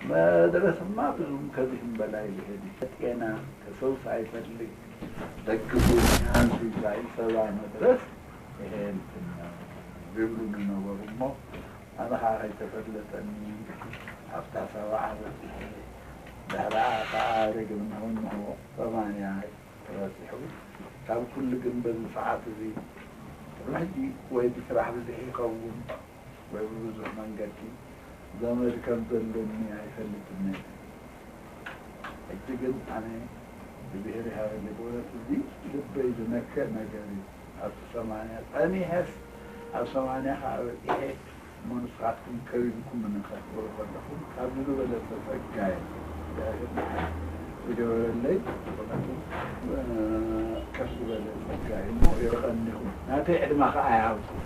መድረስማ ብዙም ከዚህም በላይ ሊሄድ ጤና ከሰው ሳይፈልግ ደግፎኛል ሲባል ሰባ መድረስ ይሄ እንትን ነው ይብሉን ነበሩሞ ኣነ ከዓ ከይተፈለጠኒ ኣብታ 70 በፂሐ ድሕሪኣ ከዓ ደግም እንሆ 80 ተበፂሑ ካብ ኩሉ ግን በዚ ሰዓት እዚ ቅድሚ ሕጂ ወይ ብስራሕ ብዙሕ ይኸውን ወይ ብብዙሕ መንገዲ ዘመድ ከም ዘለኒ ኣይፈልጥን ሕጂ ግን ኣነ ብብሔሪ ሃበለ ብእውነት እዚ ልበይ ዝነክእ ነገር እዩ ኣብቲ 80 ፀኒሐስ ኣብ 80 ከዓ በፂሐ እሞ ንስኻትኩም ከቢብኩም ንኸክብሩ ከለኹም ካብዚ ዝበለፀ ፀጋ እግዚአብሔር ዝገበረለይ ብእውነቱ ከፍ ዝበለ ፀጋ እዩ እሞ የቐኒኹም ናተይ ዕድመ ከዓ ይሃብኩም።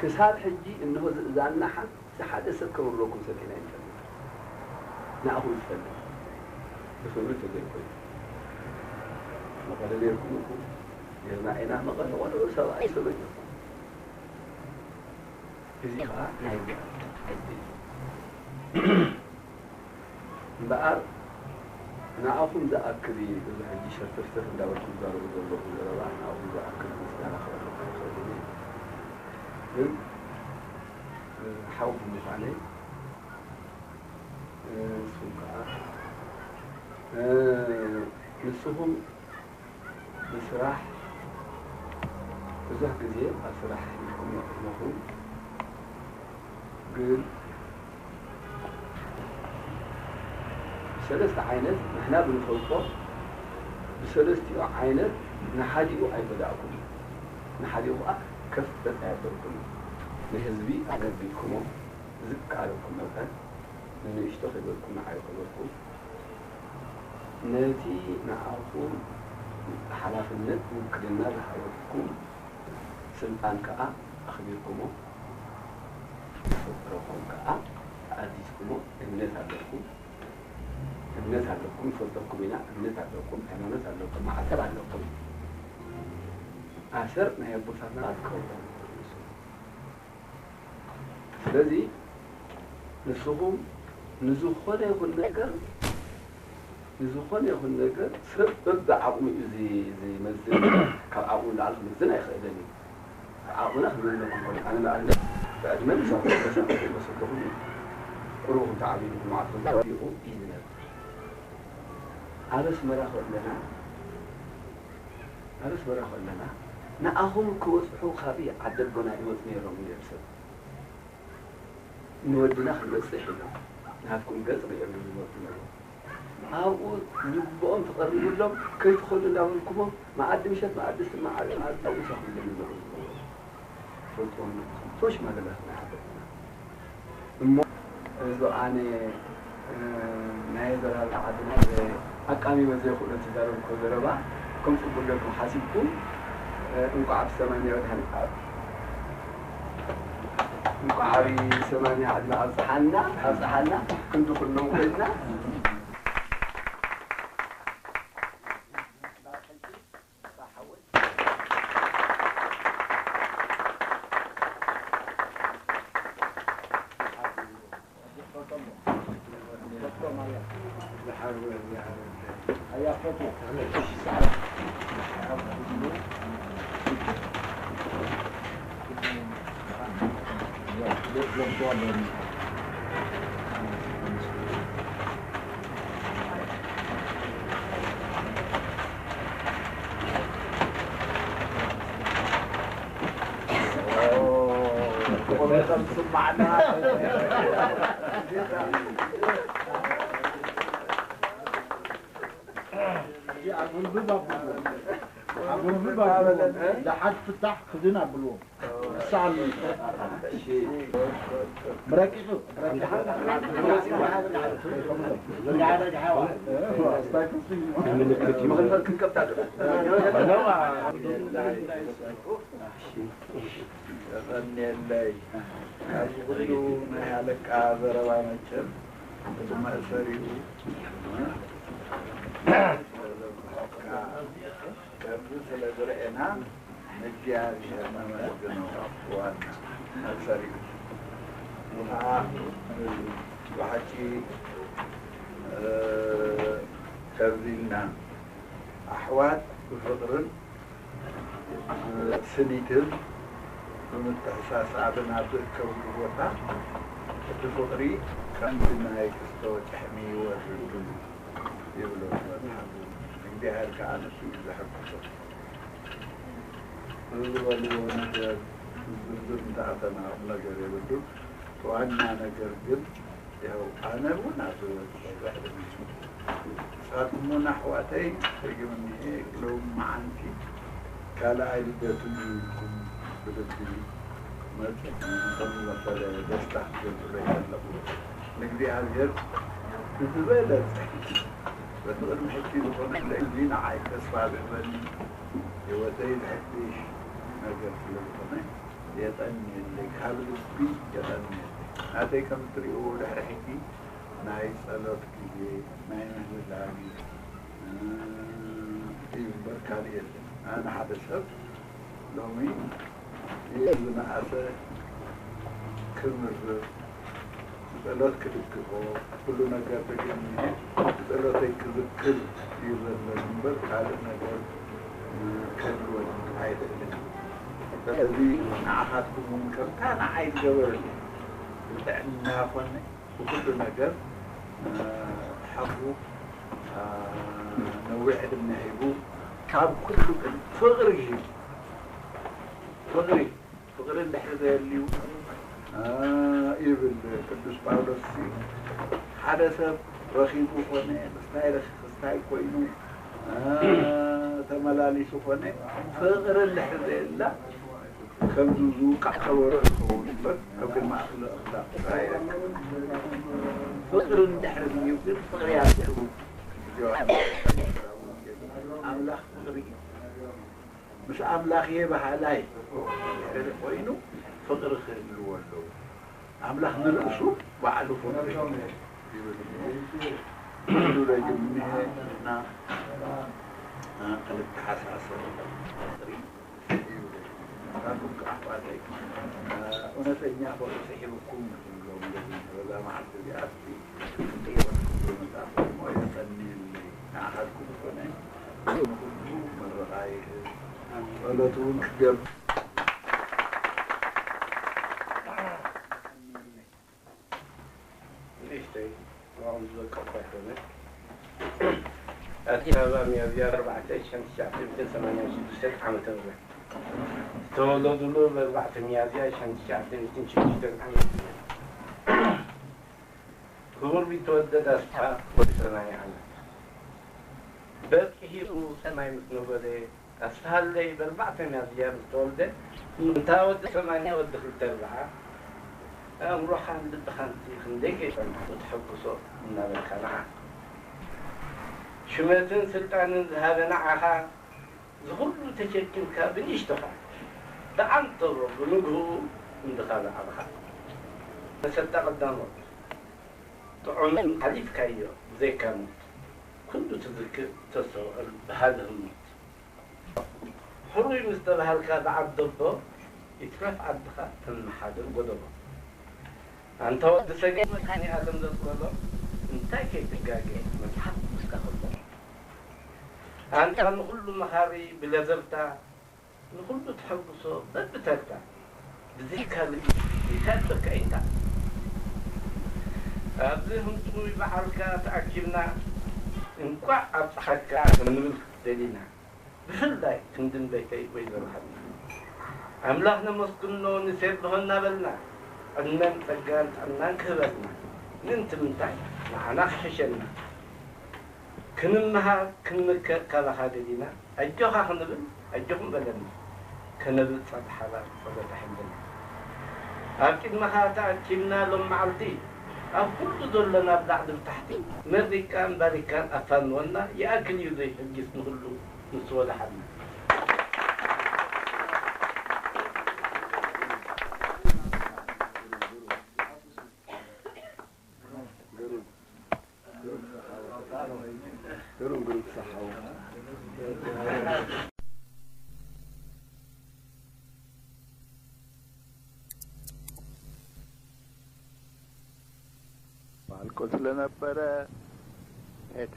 كساب حجي إنه زعلنا حد حد سب كبرلكم سبعين فلت نأخذ فلت بخبرته زي كويس مقال ليكم يرنا عينا مقال ولا سواء أي سبب إذا نايم بقى نأخذ ذا أكلي إذا حجي شرطة دوركم دارو دوركم دارو نأخذ ذا أكلي مثلا خبر حاول عليه نسهم بسراح بزح جزيء أسرح لكم يقوم قل بسلست عينات نحنا بنفلطه بسلست عينات نحاديو أي بدأكم نحاديو كف بدأكم نهزبي أقربكم زك عليكم مثلا من يشتغلكم معايا ناتي نعرفون حلاف النت وكلنا لحوالكم سلطان كأ أخبركم فكركم كأ أعزيزكم الناس عليكم الناس عليكم فلتكم هنا الناس عليكم حمامات عليكم عسل عليكم عسر ما يبصرنا أذكر. ስለዚህ ንስኹም ንዝኾነ ይኹን ነገር ንዝኾነ ይኹን ነገር ሰብ በብዓቕሙ እዩ ዝመዝን ካብ ዓቕሙ ንላዕሊ ክምዝን ኣይኽእልን እዩ ዓቕምና ክንመዝነኩም ኮነ ኣነ ንኣብነት ብዕድመ ምሳኹም መሰለኹም እዩ ቁርብኩም ተዓቢልኩም ማዕትኩም እዩ ዝነብር ኣብ ኣስመራ ከለና ኣብ ኣስመራ ከለና ንኣኹም ክበፅሑ ካብይ ዓደቦና ይመፁ ነይሮም ነር ሰብ ንወድና ክንበፅሕ ኢሎም ናትኩም ገፅ ሪኦም ዝመፁ ነይሮም ኣብኡ ዝግብኦም ተቐሪቡሎም ከይትኸዱ እንዳበልኩሞም መዓዲ ምሸት መዓዲ ስማዕ ኣብኡ ሳኹም ዝነበሩ ፈልጥዎም ቶ ሽማግለታት ናይ ዓደቦና እሞ እዚ ኣነ ናይ ዘራል ዓድና ኣቃሚመ ዘይኽእሎ ትዛረብኮ ዘረባ ከም ፅቡቅ ጌርኩም ሓሲብኩም እንቋዕ ብሰማንያ ወድሓን እንቋዕ ዓብዪ 80 ዕድመ ኣብፅሓና ኣብፅሓና ክንዲ ኩሎም ኮይና لحد فتح خذنا بلوم الساعة مركزوا እግዚአብሔር መመስግነው ዋና መሰሪው ብሓቂ ከምዚ ኢልና ኣሕዋት ብፍቅርን ስኒትን ብምትሕሳሳብን ኣብ ዝእከብሉ ቦታ እቲ ፍቅሪ ከምቲ ናይ ክስቶ ጭሕሚ ይወርድ ይብሎ መፅሓፍ እግዚአብሔር ከዓ ንሱ እዩ ዘሐጉሶ ዝበልዎ ነገር ዝርዝር እንተኣተና ነገር የብሉን ዋና ነገር ግን ያው ኣነ እውን ኣብ ዝበፅሐ ንስኻትኩም እውን ኣሕዋተይ ደጊም እኒሄ ሎም መዓንቲ ካልኣይ ልደቱ ኢልኩም ብልቢ መፂኹም ከም ዝመሰለ ደስታ ክትገልፅሎ ከለኹ ንእግዚኣብሔር ብዝበለፀ በቲ ቅድሚ ሕጂ ዝኾነ እዚ ንዓይ ተስፋ ዝህበኒ ህይወተይ ዝሕድሽ ነገር ስለ ዝኾነ የጠኒየለይ ካብ ልቢ የጠኒየለይ ናተይ ከም እትሪእዎ ድሕሪ ሕጂ ናይ ጸሎት ግዜ ናይ ምህልላ ግዜ እዩ እምበር ካልእ የለን ኣነ ሓደ ሰብ ሎሚ ዝነኣሰ ክምርር ብጸሎት ክድግፎ ኩሉ ነገር ደጊምኒ ብጸሎተይ ክዝክር እዩ ዘለኒ እምበር ካልእ ነገር ክህልወኒ ኣይኽእልን ስለዚ ንዓኻትኩም እውን ከምታ ንዓይ ዝገበረኒ ብጥዕና ኮነ ብኩሉ ነገር ሓጉ ነዊሕ ዕድመ ሂቡ ካብ ኩሉ ግን ፍቅሪ ሂቡ ፍቅሪ ፍቅሪ እንድሕር ዘየልዩ ይብል ቅዱስ ጳውሎስ ሓደ ሰብ ረኺቡ ኮነ ምስታይ ክስታይ ኮይኑ ተመላሊሱ ኮነ ፍቅሪ እንድሕር ዘየላ ከምዚ ዝውቃዕ ከበሮ ይኸውን እምበር ኣብ ቅድሚ ኣምላኽ ኣይረክብን ፍቅሪ እንድሕር እዩ ግን ፍቅሪ ያዝሕቡ ኣምላኽ ፍቅሪ እዩ ምስ ኣምላኽ እየ ባህላይ ድሕሪ ኮይኑ ፍቅሪ ክህልዎ ኣለዎ ኣምላኽ ንርእሱ ባዕሉ ፍቅሪ ይብል ኩሉ ደጊም እኒሀ ንሕና ክንተሓሳሰብ ፍቅሪ ይብል ንስኻትኩም ከዓ ኣሕዋተይ እውነተኛ ፍቅሪ ስሒብኩም ንብሎም በዛ መዓልቲ እዚኣ እስቲ ክንደይ መፅሓፍ እሞ የፀኒየለይ ንዓኻትኩም ኮነ ንኩሉ ምርቓ ይህብ ጸሎት እውን ክገብር ንእሽተይ ንዕኦም ዝበቅዕ ኣይኮነ ኣዲስ ኣበባ ሚያዝያ 4 1986 ዓመተ ምህረት ዝተወለዱሉ ብ4 ሚያዝያ 1906 ዓመተ ምህረት ክቡር ቢትወደድ ኣስፋ ወዲ 80 ዓመት በፅሒኡ ሰማይ ምስ ነበረ ኣስፋሃለይ ብ4 ሚያዝያ ምስ ተወልደ እንታ ወዲ 80 ወዲ 2 4 ኣእምሮኻን ልብኻን ክንደይ ከይፀንሑ ትሕጉሶ እናበልካ ንዓ ሽመትን ስልጣንን ዝሃበ ንዓኻ ዝኩሉ ተሸኪምካ ብንእሽቶኻ ብዓንተሮ ብንግህኡ እንድኻ ዝዓብኻ መሰልታ ቀዳሞት ጥዑምን ሓሊፍካዮ ብዘይካ ሞት ኩሉ ትዝክር ተስተውዕል ብሃደ ህሞት ሕሩይ ምስ ተባሃልካ ብዓደቦ ይትረፍ ዓድኻ ተመሓድር ጎደቦ ኣንተ ወዲ ሰገድ መድሓኒ ዓለም ዘፅበሎ እንታይ ከይትጋገ መፅሓፍ ቅዱስካ ከሎ ኣንተ ንኩሉ መኻሪ ብለዘብታ ንኩሉ ትሐጉሶ በብተርታ ብዘይካ ልቢ ይታለካ ኢንታ ኣብዚ ህንጡይ በዓልካ ተኣኪብና እንቋዕ ኣብፅሓካ ክንብል ደሊና ብፍላይ ክንድን በይተይ ወይዘሮ ሃና ኣምላኽ ነመስግኖ ንሴብሖ እናበልና ዕድመን ፀጋን ጥዕናን ክህበልና ምንቲ ምንታይ ንዓና ክሕሸና ክንመሃር ክንምከር ካባኻ ደሊና ኣጆኻ ክንብል ኣጆኹም በለና ከነብፅሕ ብሓባር ጸሎተ ሕልና ኣብ ቅድመኻ ተኣኪብና ሎም መዓልቲ ኣብ ኩሉ ዘለና ብላዕሊ ብታሕቲ መሪቃን ባሪካን ኣፋንወና ይኣክል እዩ ዘይሕጊስ ንኩሉ ንሱ ወላሓድና ግሩም ግሩም صحة አልቆ ስለነበረ ሄደ።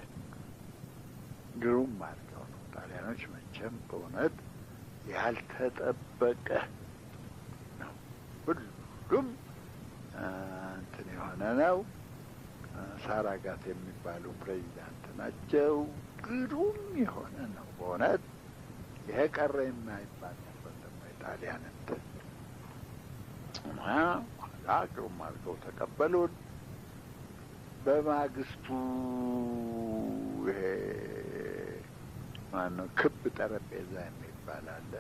ግሩም አድርገው ነው ጣሊያኖች መቼም በእውነት ያልተጠበቀ ነው። ሁሉም እንትን የሆነ ነው። ሳራጋት የሚባሉ ፕሬዚዳንት ናቸው። ግሩም የሆነ ነው በእውነት ይሄ ቀረ የማይባል ነበር። ደግሞ የጣሊያን እንትን እና ኋላ ግሩም አድርገው ተቀበሉን። በማግስቱ ይሄ ማነው ክብ ጠረጴዛ የሚባል አለ።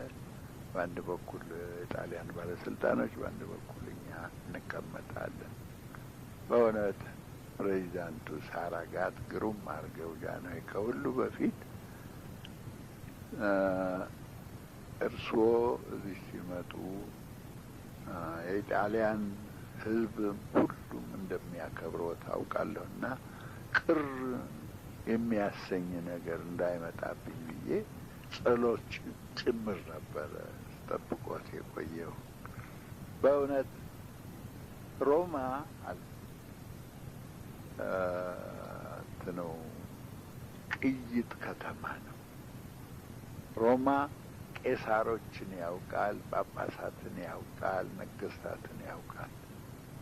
በአንድ በኩል የጣሊያን ባለስልጣኖች፣ በአንድ በኩል እኛ እንቀመጣለን። በእውነት ፕሬዚዳንቱ ሳራጋት ግሩም አድርገው ጃንሆይ ከሁሉ በፊት እርስዎ እዚህ ሲመጡ የጣሊያን ሕዝብ ሁሉም እንደሚያከብረው ታውቃለሁና ቅር የሚያሰኝ ነገር እንዳይመጣብኝ ብዬ ጸሎት ጭምር ነበረ ስጠብቆት የቆየው። በእውነት ሮማ እንትነው ቅይጥ ከተማ ነው። ሮማ ቄሳሮችን ያውቃል፣ ጳጳሳትን ያውቃል፣ ነገስታትን ያውቃል።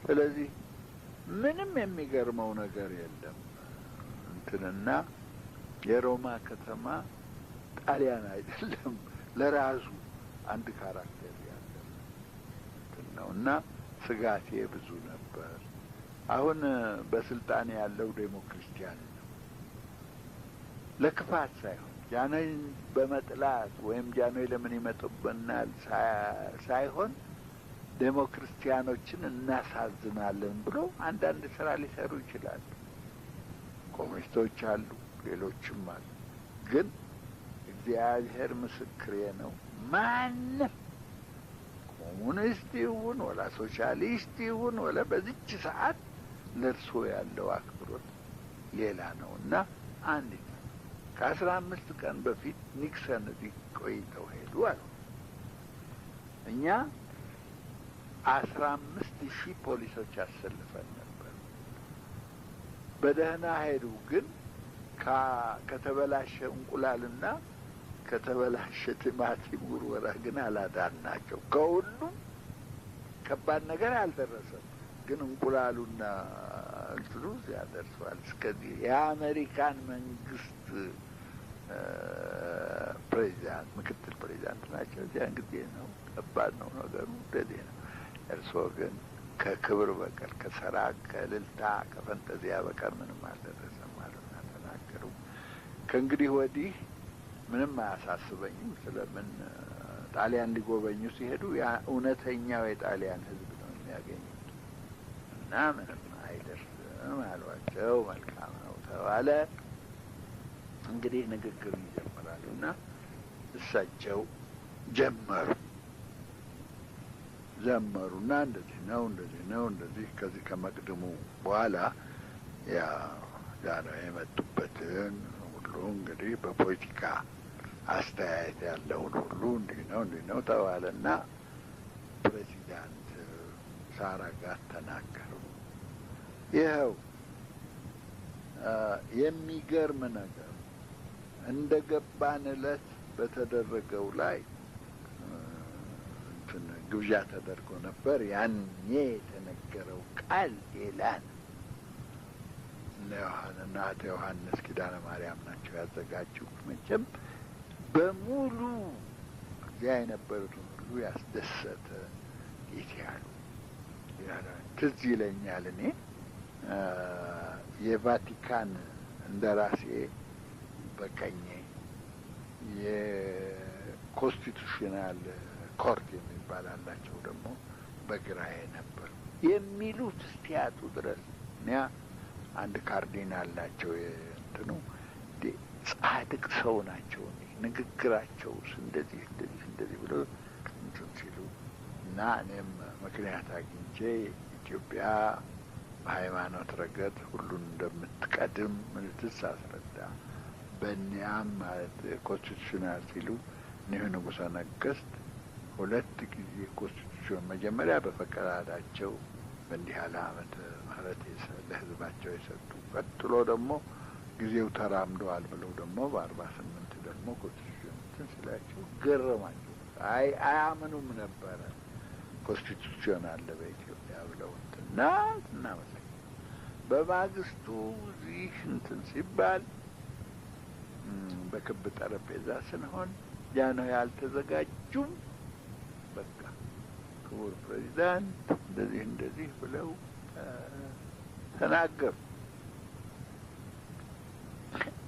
ስለዚህ ምንም የሚገርመው ነገር የለም። እንትንና የሮማ ከተማ ጣሊያን አይደለም፣ ለራሱ አንድ character ያለው እንትን ነው እና ስጋቴ ብዙ ነበር። አሁን በስልጣን ያለው ዴሞክርስቲያን ነው። ለክፋት ሳይሆን ጃንሆይን በመጥላት ወይም ጃንሆይ ለምን ይመጡብናል ሳይሆን ዴሞክርስቲያኖችን እናሳዝናለን ብሎ አንዳንድ ስራ ሊሰሩ ይችላሉ። ኮሙኒስቶች አሉ፣ ሌሎችም አሉ። ግን እግዚአብሔር ምስክሬ ነው፣ ማንም ኮሙኒስት ይሁን ወላ ሶሻሊስት ይሁን ወላ በዚች ሰዓት ለእርሶ ያለው አክብሮት ሌላ ነው እና አንድ ከ15 ቀን በፊት ኒክሰን እዚህ ቆይተው ሄዱ አሉ። እኛ 15,000 ፖሊሶች አሰልፈን ነበር። በደህና ሄዱ። ግን ከተበላሸ እንቁላልና ከተበላሸ ቲማቲም ውርወራ ግን አላዳናቸው። ከሁሉም ከባድ ነገር አልደረሰም፣ ግን እንቁላሉና እንትኑ ያደርሰዋል። እስከዚህ የአሜሪካን መንግስት ፕሬዚዳንት ምክትል ፕሬዚዳንት ናቸው። እዚያን ጊዜ ነው ከባድ ነው ነገሩ፣ እንደዚህ ነው። እርስዎ ግን ከክብር በቀር ከሰራ ከእልልታ ከፈንጠዚያ በቀር ምንም አልደረሰም አሉና ተናገሩ። ከእንግዲህ ወዲህ ምንም አያሳስበኝም። ስለምን ጣሊያን ሊጎበኙ ሲሄዱ ያ እውነተኛው የጣሊያን ሕዝብ ነው የሚያገኙት እና ምንም አይደርስም አሏቸው። መልካም ነው ተባለ። እንግዲህ ንግግር ይጀምራሉ እና እሳቸው ጀመሩ ጀመሩና እንደዚህ ነው እንደዚህ ነው እንደዚህ ከዚህ ከመቅድሙ በኋላ ያ ነው የመጡበትን ሁሉ እንግዲህ በፖለቲካ አስተያየት ያለውን ሁሉ እንዲህ ነው እንዲህ ነው ተባለና ፕሬዚዳንት ሳራጋት ተናገሩ። ይኸው የሚገርም ነገር እንደገባን ዕለት በተደረገው ላይ እንትን ግብዣ ተደርጎ ነበር። ያኔ የተነገረው ቃል ሌላ ነው። እነ አቶ ዮሐንስ ኪዳነ ማርያም ናቸው ያዘጋጁት። መቼም በሙሉ እዚያ የነበሩትን ሁሉ ያስደሰተ እንዴት ያሉ ትዝ ይለኛል። እኔ የቫቲካን እንደራሴ በቀኜ የ constitutional court የሚባል አላቸው ደግሞ በግራዬ ነበር የሚሉት እስቲያጡ ድረስ እኛ አንድ ካርዲናል ናቸው እንትኑ ጻድቅ ሰው ናቸው። ንግግራቸው እንደዚህ እንደዚህ እንደዚህ ብሎ እንትን ሲሉ እና እኔም ምክንያት አግኝቼ ኢትዮጵያ በሃይማኖት ረገድ ሁሉን እንደምትቀድም ምልትስ አስረዳ። በእኒያም ማለት constitutional ሲሉ እኒሁ ንጉሠ ነገሥት ሁለት ጊዜ constitution መጀመሪያ በፈቀዳቸው በእንዲህ ያለ ዓመተ ምህረት ለሕዝባቸው የሰጡ፣ ቀጥሎ ደግሞ ጊዜው ተራምደዋል ብለው ደግሞ በ48 ደግሞ constitution እንትን ስላቸው ገረማቸው። አይ አያምኑም ነበረ constitution አለ በኢትዮጵያ ብለው እንትና እናመሰግን። በማግስቱ እዚህ እንትን ሲባል በክብ ጠረጴዛ ስንሆን ያ ነው ያልተዘጋጁም። በቃ ክቡር ፕሬዚዳንት እንደዚህ እንደዚህ ብለው ተናገሩ።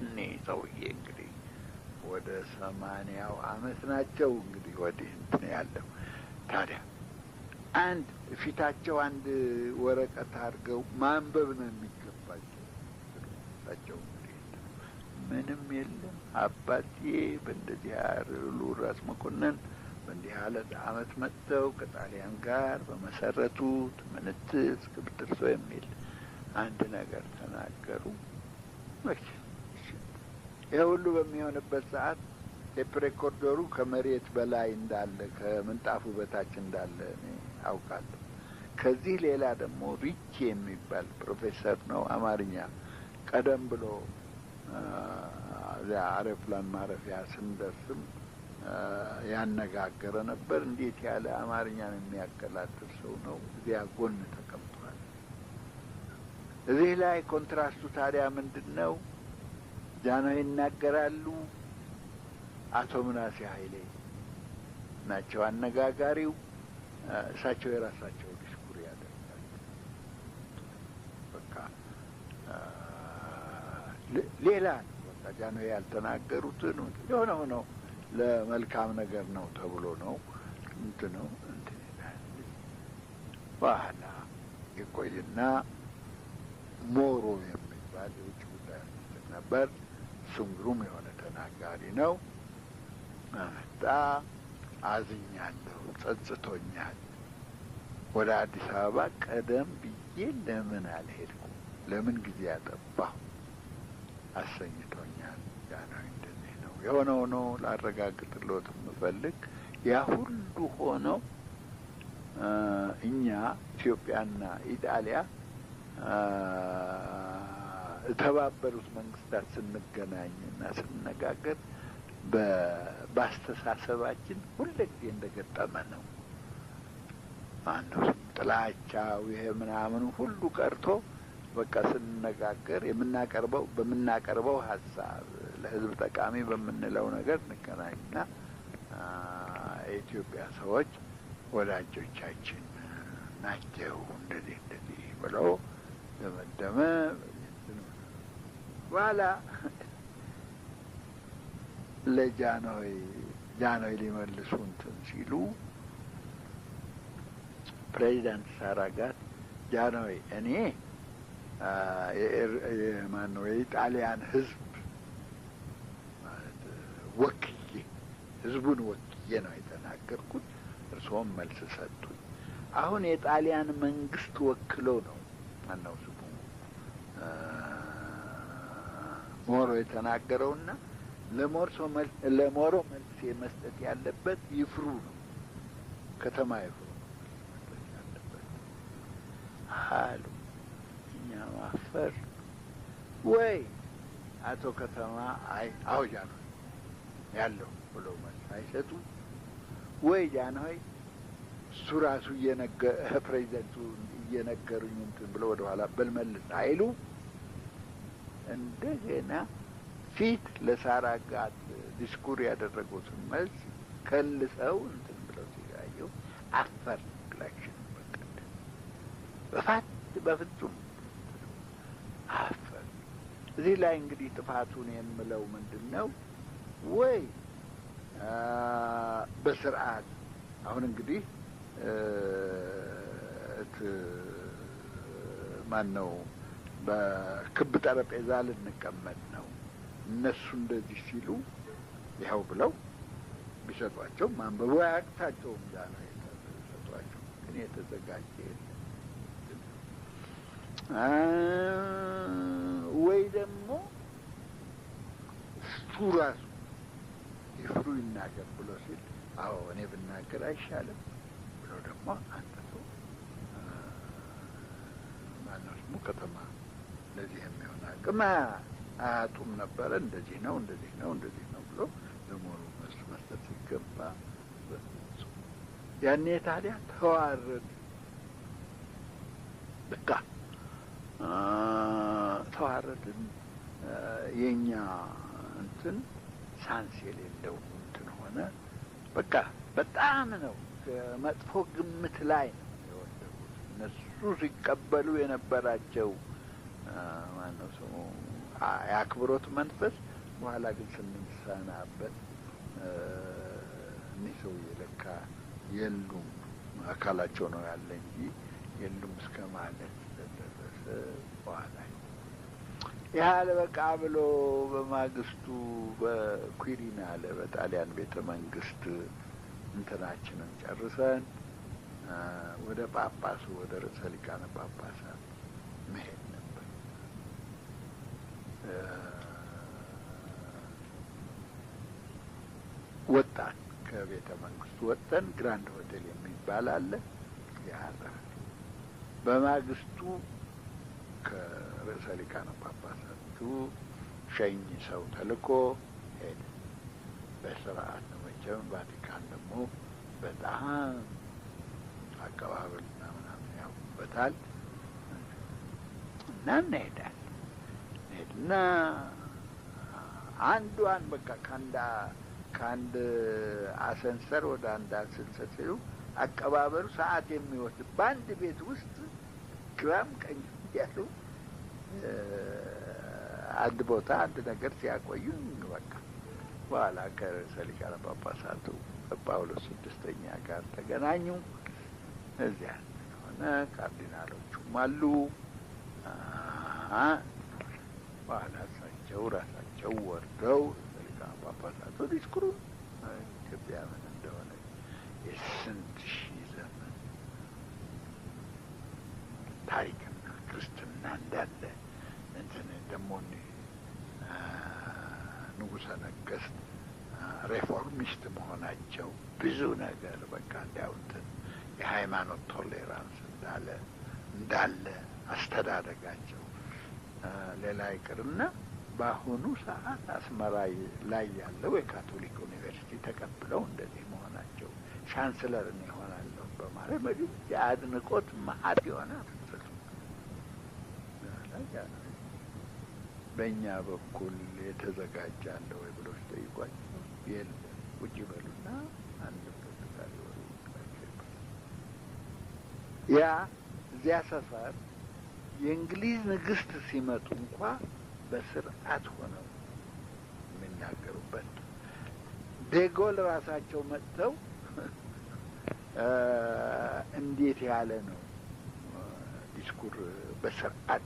እኔ ሰውዬ እንግዲህ ወደ 80 ዓመት ናቸው እንግዲህ ወዲህ እንትን ያለው ታዲያ አንድ ፊታቸው አንድ ወረቀት አድርገው ማንበብ ነው የሚገባቸው። እሳቸው እንግዲህ ምንም የለም አባቴ በእንደዚህ ያሉ ራስ መኮንን በእንዲህ ያለ ዓመት መጥተው ከጣሊያን ጋር በመሰረቱት ምንትስ ግብትርሶ የሚል አንድ ነገር ተናገሩ። ይህ ሁሉ በሚሆንበት ሰዓት tape recorder ኡ ከመሬት በላይ እንዳለ ከምንጣፉ በታች እንዳለ እኔ አውቃለሁ። ከዚህ ሌላ ደግሞ ሪቼ የሚባል ፕሮፌሰር ነው አማርኛ ቀደም ብሎ እዚያ አውሮፕላን ማረፊያ ስንደርስም ያነጋገረ ነበር። እንዴት ያለ አማርኛን የሚያቀላጥፍ ሰው ነው! እዚያ ጎን ተቀምጧል። እዚህ ላይ contrast ኡ ታዲያ ምንድን ነው? ጃንሆይ ይናገራሉ። አቶ ምናሴ ኃይሌ ናቸው አነጋጋሪው። እሳቸው የራሳቸው ዲስኩር ያደርጋሉ። በቃ ሌላ ነው። በቃ ጃንሆይ ያልተናገሩትን የሆነ ሆኖ ለመልካም ነገር ነው ተብሎ ነው እንትኑ እንትን ይላል። በኋላ ይቆይና ሞሮ የሚባል የውጭ ጉዳይ ሚኒስትር ነበር። እሱም ግሩም የሆነ ተናጋሪ ነው። አመጣ። አዝኛለሁ፣ ጸጽቶኛል። ወደ አዲስ አበባ ቀደም ብዬ ለምን አልሄድኩም? ለምን ጊዜ ያጠፋሁ አሰኝቶኛል። ጃንሆይ እንደዚህ ነው የሆነ ሆኖ ላረጋግጥልዎት የምፈልግ ያ ሁሉ ሆኖ እኛ ኢትዮጵያና ኢጣሊያ የተባበሩት መንግስታት ስንገናኝና ስንነጋገር በአስተሳሰባችን ሁልጊዜ እንደገጠመ ነው። ማነው ጥላቻው ይሄ ምናምኑ ሁሉ ቀርቶ በቃ ስንነጋገር የምናቀርበው በምናቀርበው ሀሳብ ለህዝብ ጠቃሚ በምንለው ነገር እንገናኝና የኢትዮጵያ ሰዎች ወዳጆቻችን ናቸው እንደዚህ እንደዚህ ብለው ደመደመ። በኋላ ለጃንሆይ ጃንሆይ ሊመልሱ እንትን ሲሉ ፕሬዚዳንት ሳራጋት ጃንሆይ እኔ የማነው የኢጣሊያን ህዝብ ማለት ወክዬ ህዝቡን ወክዬ ነው የተናገርኩት። እርስዎም መልስ ሰጡኝ። አሁን የጣሊያን መንግስት ወክሎ ነው ማነው ስሙ ሞሮ የተናገረውና ለሞሮ መልስ መስጠት ያለበት ይፍሩ ነው፣ ከተማ ይፍሩ ነው መስጠት ያለበት አሉ። እኛ ማፈር ወይ አቶ ከተማ አይ አዎ ጃንሆይ ያለው ብሎ መልስ አይሰጡም፣ ወይ ጃንሆይ እሱ ራሱ ፕሬዚደንቱ እየነገሩኝ እንትን ብሎ ወደ ኋላ በልመልስ አይሉ። እንደገና ፊት ለሳራጋት ዲስኩር ያደረጉትን መልስ ከልሰው እንትን ብለው ሲያየው አፈር ክላክሽን በቃ በፋት በፍጹም አፈር። እዚህ ላይ እንግዲህ ጥፋቱን የምለው ምንድነው ወይ በስርዓት አሁን እንግዲህ ማን ነው በክብ ጠረጴዛ ልንቀመጥ ነው እነሱ እንደዚህ ሲሉ ይኸው ብለው ቢሰጧቸው ማንበቡ አያቅታቸውም። ዛሬ ቢሰጧቸው ግን የተዘጋጀ የለም። ወይ ደግሞ እሱ ራሱ ይፍሩ ይናገር ብሎ ሲል አዎ እኔ ብናገር አይሻልም ብሎ ደግሞ አንጥቶ ማነው ስሙ ከተማ ለዚህ የሚሆን አቅም አያጡም ነበረ። እንደዚህ ነው እንደዚህ ነው እንደዚህ ነው ብሎ ለሞሩ መልስ መስጠት ሲገባ በፍጹም ያኔ ታዲያ ተዋረድ በቃ ተዋረድን። የኛ እንትን ሳንስ የሌለው እንትን ሆነ። በቃ በጣም ነው መጥፎ ግምት ላይ ነው የወደቁት። እነሱ ሲቀበሉ የነበራቸው ማነው ስሙ የአክብሮት መንፈስ በኋላ ግን ስንሰናበት እኒህ ሰውዬ ለካ የሉም አካላቸው ነው ያለ እንጂ የሉም እስከ ማለት ተደረሰ። በኋላ ይህ አልበቃ ብሎ በማግስቱ በኩሪናለ በጣሊያን ቤተ መንግስት እንትናችንን ጨርሰን ወደ ጳጳሱ ወደ ርዕሰ ሊቃነ ጳጳሳት መሄድ ነበር። ወጣን፣ ከቤተ መንግስቱ ወጥተን ግራንድ ሆቴል የሚባል አለ ያረፈ። በማግስቱ ከርዕሰ ሊቃነ ጳጳሳቱ ሸኝ ሰው ተልኮ ሄደ። በስርዓት ነው መቼም። ቫቲካን ደግሞ በጣም አቀባበልና ምናምን ያውቁበታል። እና እንሄዳለን እንሄድና አንዷን በቃ ከአንድ አሰንሰር ወደ አንድ አሰንሰር ሲሉ አቀባበሉ ሰዓት የሚወስድ በአንድ ቤት ውስጥ ግራም ቀኝ ያሉ አንድ ቦታ አንድ ነገር ሲያቆዩ በቃ በኋላ ከርዕሰ ሊቃነ ጳጳሳቱ ጳውሎስ ስድስተኛ ጋር ተገናኙ። እዚያ ሆነ ካርዲናሎቹም አሉ። በኋላ እሳቸው ራሳቸው ወርደው ርዕሰ ሊቃነ ጳጳሳቱ ዲስኩሩን ኢትዮጵያ ምን እንደሆነ የስንት ሺህ ዘመን ታሪክና ክርስትና እንዳለ እንትን ደግሞ ንጉሠ ነገሥት reformist መሆናቸው ብዙ ነገር በቃ እንዲያው እንትን የሃይማኖት tolerance እንዳለ አስተዳደጋቸው ሌላ ይቅርና በአሁኑ ሰዓት አስመራ ላይ ያለው የካቶሊክ ዩኒቨርሲቲ ተቀብለው እንደዚህ መሆናቸው ቻንስለርን ይሆናለሁ በማለት መግብ የአድንቆት መሀት የሆነ በእኛ በኩል የተዘጋጀ አለ ወይ ብለው ሲጠይቋቸው የለም፣ ውጭ በሉና አንድ ሁለት ቃል ይወሩላቸው ይባላል። ያ እዚያ ሰፈር የእንግሊዝ ንግስት ሲመጡ እንኳ በስርዓት ሆነው የሚናገሩበት፣ ዴጎል ራሳቸው መጥተው እንዴት ያለ ነው ዲስኩር በስርዓት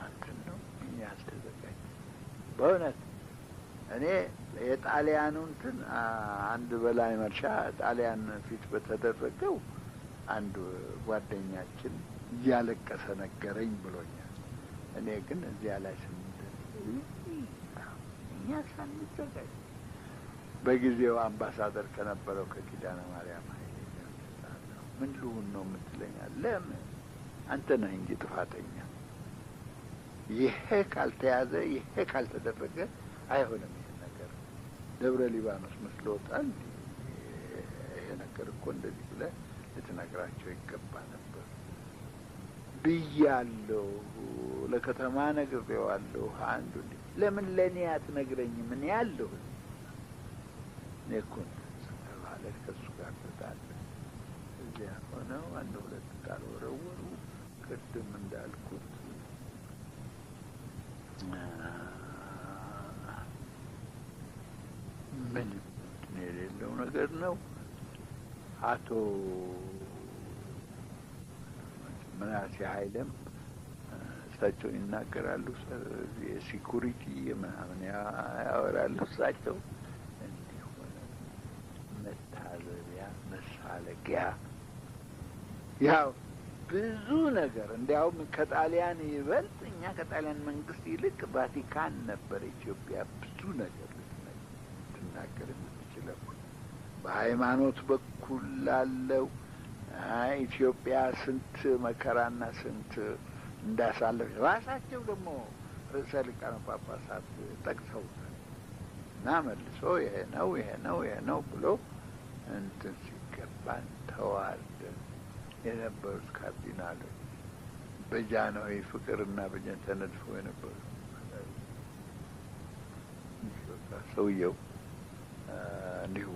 እንትን ነው። እኛ አልተዘጋጀ በእውነት። እኔ የጣሊያኑ እንትን አንድ በላይ መርሻ ጣሊያን ፊት በተደረገው አንድ ጓደኛችን እያለቀሰ ነገረኝ ብሎኛል። እኔ ግን እዚያ ላይ ስንደርስ እኛ ሳንዘጋጅ በጊዜው አምባሳደር ከነበረው ከኪዳነ ማርያም ኃይሌ ጋር ተጣላሁ። ምን ልሁን ነው የምትለኛል? ለምን አንተ ነህ እንጂ ጥፋተኛ። ይሄ ካልተያዘ ይሄ ካልተደረገ አይሆንም። ይሄ ነገር ደብረ ሊባኖስ መስሎታል። ይሄ ነገር እኮ እንደዚህ ብለህ ልትነግራቸው ይገባ ነበር ብያለሁ። ለከተማ ነግሬዋለሁ። አንዱ ለምን ለእኔ አትነግረኝም? እኔ አለሁ እኔ እኮ ተባለ። ከእሱ ጋር ተጣለ። እዚያ ሆነው አንድ ሁለት ቃል ወረወሩ። ቅድም እንዳልኩት ምንም የሌለው ነገር ነው። አቶ ምናሴ ኃይለም እሳቸው ይናገራሉ። የሴኩሪቲ ምናምን ያወራሉ። እሳቸው እንዲሆነ መታዘቢያ መሳለቂያ ያው ብዙ ነገር፣ እንዲያውም ከጣሊያን ይበልጥ እኛ ከጣሊያን መንግስት ይልቅ ቫቲካን ነበር ኢትዮጵያ ብዙ ነገር ልትናገር የምትችለው። በሃይማኖት በኩል ላለው ኢትዮጵያ ስንት መከራና ስንት እንዳሳለፈ ራሳቸው ደግሞ ርዕሰ ሊቃነ ጳጳሳት ጠቅሰውታል። እና መልሶ ይሄ ነው ይሄ ነው ይሄ ነው ብሎ እንትን ሲገባን ተዋርደን የነበሩት ካርዲናሎች በጃንሆይ ፍቅርና በጀን ተነድፈው የነበሩት ሰውየው እንዲሁ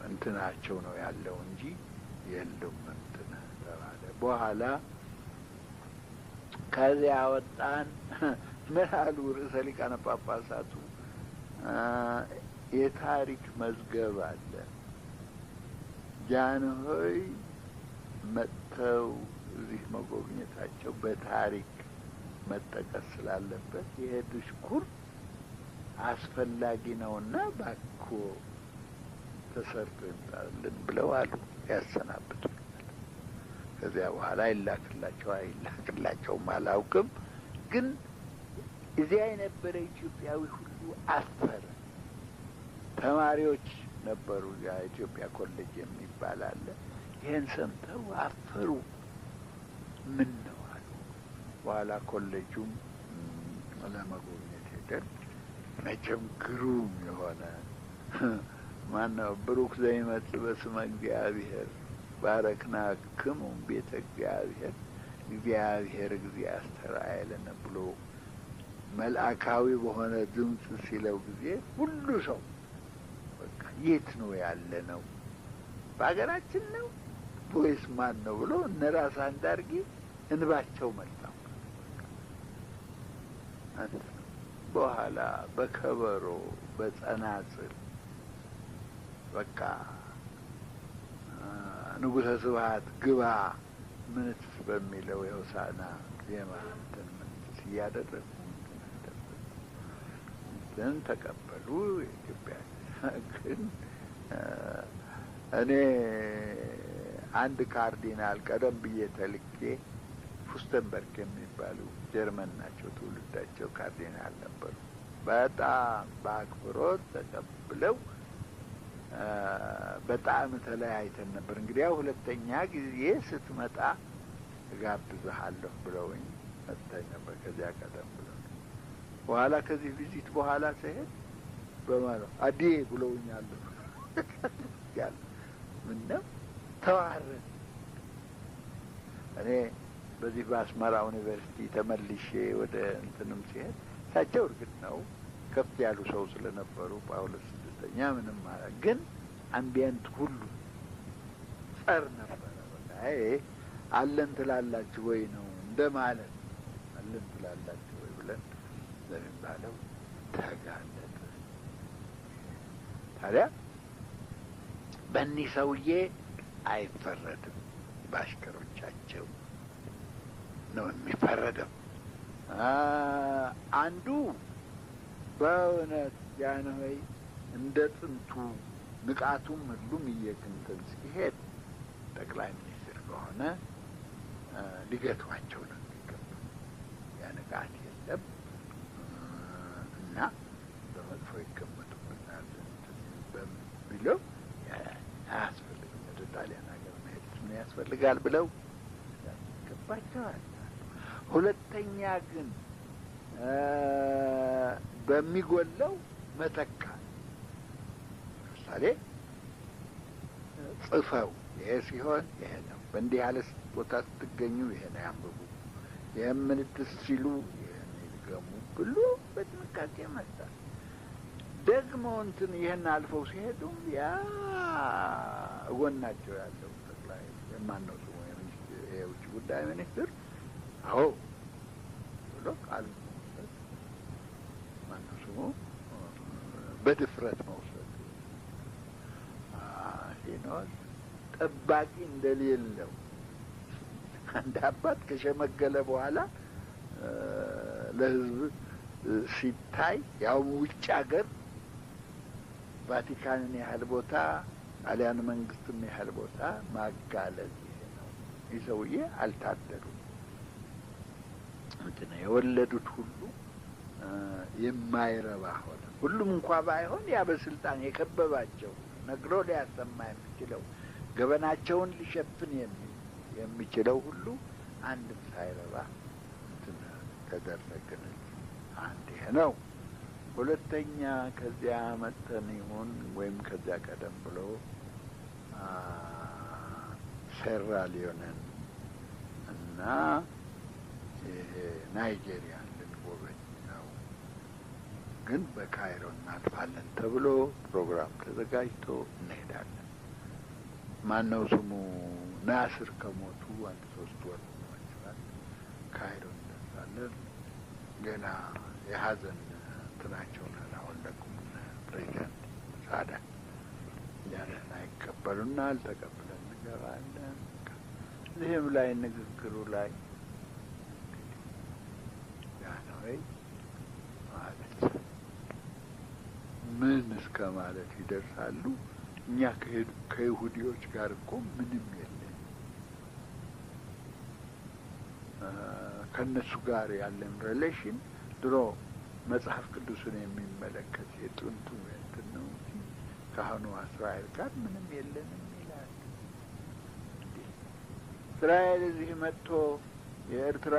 እንትናቸው ነው ያለው እንጂ የሉም እንትን ተባለ። በኋላ ከዚያ ወጣን። ምን አሉ ርዕሰ ሊቃነ ጳጳሳቱ? የታሪክ መዝገብ አለ። ጃንሆይ መጥተው እዚህ መጎብኘታቸው በታሪክ መጠቀስ ስላለበት ይሄ ዲስኩር አስፈላጊ ነውና እባክዎ ተሰርቶ ይምጣልን ብለው አሉ። ያሰናብቱኛል። ከዚያ በኋላ ይላክላቸው አይላክላቸውም አላውቅም። ግን እዚያ የነበረ ኢትዮጵያዊ ሁሉ አፈረ። ተማሪዎች ነበሩ። እዚያ ኢትዮጵያ ኮሌጅ የሚባል አለ። ይህን ሰምተው አፈሩ። ምን ነው አሉ። በኋላ ኮሌጁም ለመጎብኘት ሄደን መቼም ግሩም የሆነ ማነው ብሩክ ዘይመጽእ በስመ እግዚአብሔር ባረክናክሙ ቤተ እግዚአብሔር እግዚአብሔር እግዚእ አስተርአየ ለነ ብሎ መልአካዊ በሆነ ድምፅ ሲለው ጊዜ ሁሉ ሰው በቃ የት ነው ያለ ነው? በሀገራችን ነው ወይስ ማን ነው ብሎ እነ ራስ አንዳርጌ እንባቸው መጣው። በኋላ በከበሮ በጸናጽል በቃ ንጉሠ ስብሐት ግባ ምንትስ በሚለው የሆሳዕና ዜማ እንትን ምንትስ እያደረጉ እንትን ተቀበሉ። የኢትዮጵያ ግን እኔ አንድ ካርዲናል ቀደም ብዬ ተልኬ ፉስተንበርግ የሚባሉ ጀርመን ናቸው ትውልዳቸው፣ ካርዲናል ነበሩ። በጣም በአክብሮት ተቀብለው በጣም ተለያይተን ነበር። እንግዲህ ያው ሁለተኛ ጊዜ ስትመጣ እጋብዝሃለሁ ብለውኝ መጥተኝ ነበር ከዚያ ቀደም ብሎ። በኋላ ከዚህ visit በኋላ ስሄድ በማለት አዲዬ ብለውኛል። ያለ ምነው ተዋረድ። እኔ በዚህ በአስመራ ዩኒቨርሲቲ ተመልሼ ወደ እንትንም ሲሄድ እሳቸው እርግጥ ነው ከፍ ያሉ ሰው ስለነበሩ ጳውሎስ ስድስተኛ ምንም ማለት ግን ambient ሁሉ ጸር ነበረ። በቃ ይሄ አለን ትላላችሁ ወይ ነው እንደማለት፣ አለን ትላላችሁ ወይ ብለን ለሚባለው ተጋለጠ። ታዲያ በእኒህ ሰውዬ አይፈረድም፣ በአሽከሮቻቸው ነው የሚፈረደው። አንዱ በእውነት ጃንሆይ እንደ ጥንቱ ንቃቱም ሁሉም እየክንትን ሲሄድ ጠቅላይ ሚኒስትር ከሆነ ሊገቷቸው ነው የሚገባ። ያ ንቃት የለም እና በመጥፎ ይገመቱብናል በሚለው አያስፈልግም፣ ወደ ጣሊያን ሀገር መሄድ ምን ያስፈልጋል ብለው ይገባቸዋል። ሁለተኛ ግን በሚጎለው መተካት። ለምሳሌ ጽፈው ይሄ ሲሆን ይሄ ነው፣ በእንዲህ ያለ ቦታ ስትገኙ ይሄን ያንብቡ፣ ይሄን ምንትስ ሲሉ ይሄን ይድገሙ ብሎ በጥንቃቄ መስጠት። ደግሞ እንትን ይሄን አልፈው ሲሄዱም ያ ጎናቸው ያለው ጠቅላይ የማነው ስሙ የውጭ ጉዳይ ሚኒስትር አዎ ብሎ ቃሉን መውሰድ፣ ማነው ስሙ በድፍረት መውሰድ ሲኖር ጠባቂ እንደሌለው አንድ አባት ከሸመገለ በኋላ ለሕዝብ ሲታይ ያው ውጭ ሀገር ቫቲካንን ያህል ቦታ ጣሊያን መንግስትም ያህል ቦታ ማጋለጥ ይሄ ነው። ይህ ሰውዬ አልታደሉም። እንትን የወለዱት ሁሉ የማይረባ ሆነ። ሁሉም እንኳ ባይሆን ያ በስልጣን የከበባቸው ነግሮ ሊያሰማ የሚችለው ገበናቸውን ሊሸፍን የሚችለው ሁሉ አንድም ሳይረባ እንትን ተደረገን። አንድ ይሄ ነው። ሁለተኛ ከዚያ መጥተን ይሁን ወይም ከዚያ ቀደም ብሎ ሴራ ሊዮንን እና ይሄ ናይጄሪያን ልንጎበኝ ነው፣ ግን በካይሮ እናልፋለን ተብሎ ፕሮግራም ተዘጋጅቶ እንሄዳለን። ማነው ስሙ ናስር ከሞቱ አንድ 3 ወር ሆኗቸዋል። ካይሮ እንደርሳለን። ገና የሀዘን እንትናቸውን አላወለቁም ፕሬዚዳንት ሳዳት። ያንን አይቀበሉናል። ተቀብለን እንገባለን። እዚህም ላይ ንግግሩ ላይ ጃንሆይ ማለት ምን እስከ ማለት ይደርሳሉ። እኛ ከይሁዲዎች ጋር እኮ ምንም የለን፣ ከነሱ ጋር ያለን relation ድሮ መጽሐፍ ቅዱስን የሚመለከት የጥንቱ እንትን ነው እንጂ ካህኑ እስራኤል ጋር ምንም የለንም ይላል። እስራኤል እዚህ መጥቶ የኤርትራ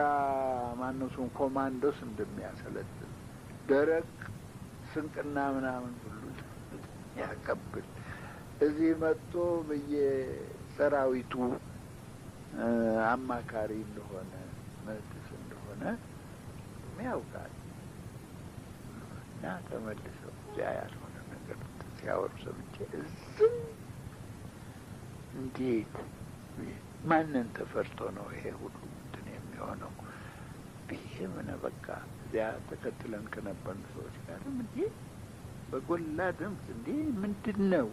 ማነሱን ኮማንዶስ እንደሚያሰለጥን ደረቅ ስንቅና ምናምን ሁሉ ያቀብል እዚህ መጥቶ በየሰራዊቱ አማካሪ እንደሆነ መጥስ እንደሆነ ያውቃል። እና ተመልሰው እዚያ ያልሆነ ነገር ሲያወሩ ሰምቼ እዝም እንዴት ማንን ተፈርቶ ነው ይሄ ሁሉ እንትን የሚሆነው ብዬ ምን በቃ እዚያ ተከትለን ከነበርን ሰዎች ጋርም እንዴ በጎላ ድምፅ እንዴ ምንድን ነው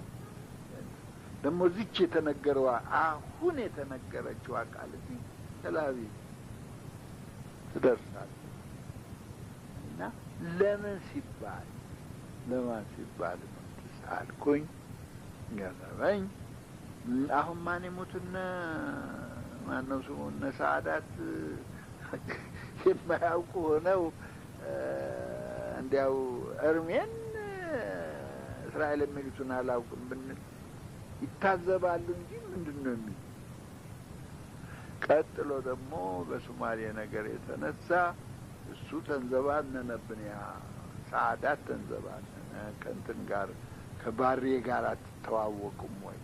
ደግሞ እዚች የተነገረዋ አሁን የተነገረችዋ ቃል እዚህ ተላቪቭ ትደርሳለች። እና ለምን ሲባል ለማን ሲባል ነው አልኩኝ። ገረመኝ። አሁን ማን ይሙትና ማነው ስሙ እነ ሳዳት የማያውቁ ሆነው እንዲያው እርሜን እስራኤል የሚሉትን አላውቅም ብንል ይታዘባሉ እንጂ ምንድን ነው የሚሉ። ቀጥሎ ደግሞ በሶማሌ ነገር የተነሳ እሱ ተንዘባነነብን። ያ ሰዓዳት ተንዘባነነ። ከእንትን ጋር ከባሬ ጋር አትተዋወቁም ወይ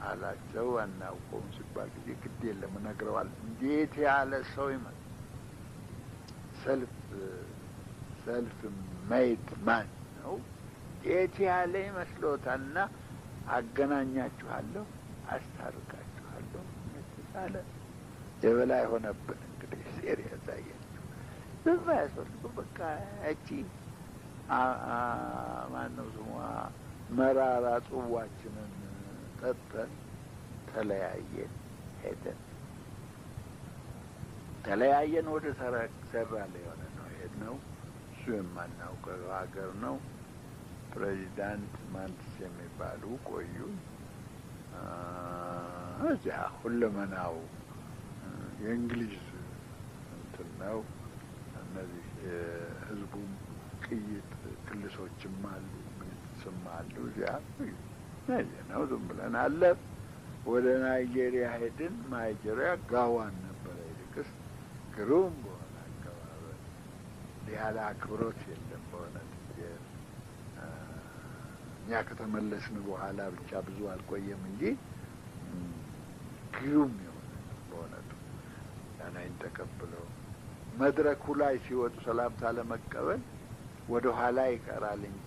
አላቸው። አናውቀውም ሲባል ጊዜ ግድ የለም እነግረዋለሁ። እንዴት ያለ ሰው ይመጣ self made man ነው። እንዴት ያለ ይመስሎታልና አገናኛችኋለሁ፣ አስታርቃችኋለሁ አለ። የበላይ ሆነብን። እንግዲህ serious አያችሁ፣ ዝም አያስፈልግም። በቃ እቺ ማነው ስሟ መራራ ጽዋችንን ጠጥተን ተለያየን፣ ሄደን ተለያየን። ወደ ሰራ የሆነ ነው ሄድነው። እሱ የማናውቀው ሀገር ነው። ፕሬዚዳንት ማንትስ የሚባሉ ቆዩ። እዚያ ሁለመናው የእንግሊዝ እንትን ነው። እነዚህ ህዝቡም ቅይጥ ክልሶችም አሉ፣ ምንስም አሉ። እዚያ ነው ዝም ብለን አለፍ። ወደ ናይጄሪያ ሄድን። ናይጄሪያ ጋዋን ነበረ። ይልቅስ ግሩም በሆነ አቀባበል ያለ አክብሮት የለም በእውነት። እኛ ከተመለስን በኋላ ብቻ ብዙ አልቆየም እንጂ ግሩም የሆነ በእውነቱ ያናይን ተቀብለው መድረኩ ላይ ሲወጡ ሰላምታ ለመቀበል ወደ ኋላ ይቀራል እንጂ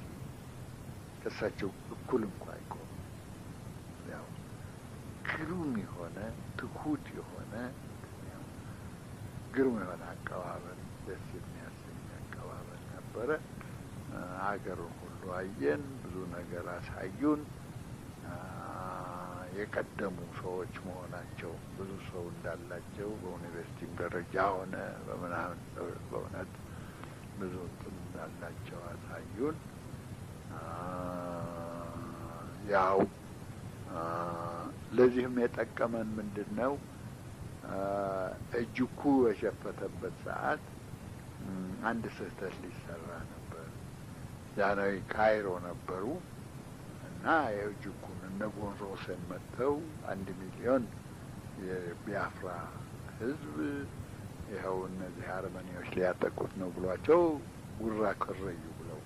ከእሳቸው እኩል እንኳ አይቆምም። ያው ግሩም የሆነ ትሁት የሆነ ግሩም የሆነ አቀባበል፣ ደስ የሚያሰኝ አቀባበል ነበረ። ሀገሩን ሁሉ አየን፣ ብዙ ነገር አሳዩን። የቀደሙ ሰዎች መሆናቸው ብዙ ሰው እንዳላቸው በዩኒቨርሲቲም ደረጃ ሆነ በምናምን በእውነት ብዙ እንትን እንዳላቸው አሳዩን። ያው ለዚህም የጠቀመን ምንድን ነው? እጅኩ በሸፈተበት ሰዓት አንድ ስህተት ሊሰራ ነበር። ጃንሆይ ካይሮ ነበሩ እና የእጅኩን እነ ጎንሮሰን መጥተው 1 ሚሊዮን የቢያፍራ ሕዝብ ይኸው እነዚህ አርመኔዎች ሊያጠቁት ነው ብሏቸው ጉራ ከረዩ ብለው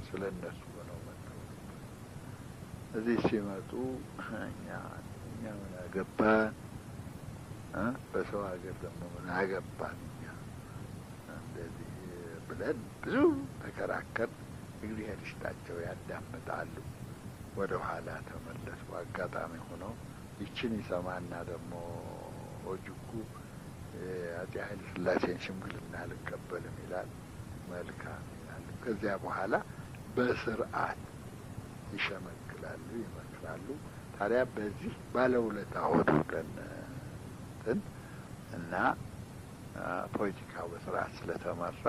ስለ እነሱ ሆነው መጥተው ነበር። እዚህ ሲመጡ እኛ ምን አገባን፣ በሰው ሀገር ደግሞ ምን አገባን እኛ እንደዚህ ብለን ብዙ ተከራከር። እግዚአብሔር ይስጣቸው ያዳምጣሉ። ወደ ኋላ ተመለሱ። አጋጣሚ ሆነው ይችን ይሰማና ደግሞ ኦጅኩ አፄ ኃይለ ሥላሴን ሽምግልና አልቀበልም ይላል። መልካም ይላሉ። ከዚያ በኋላ በስርዓት ይሸመግላሉ፣ ይመክራሉ። ታዲያ በዚህ ባለውለታ ሆኑ እንትን እና ፖለቲካው በስርዓት ስለተመራ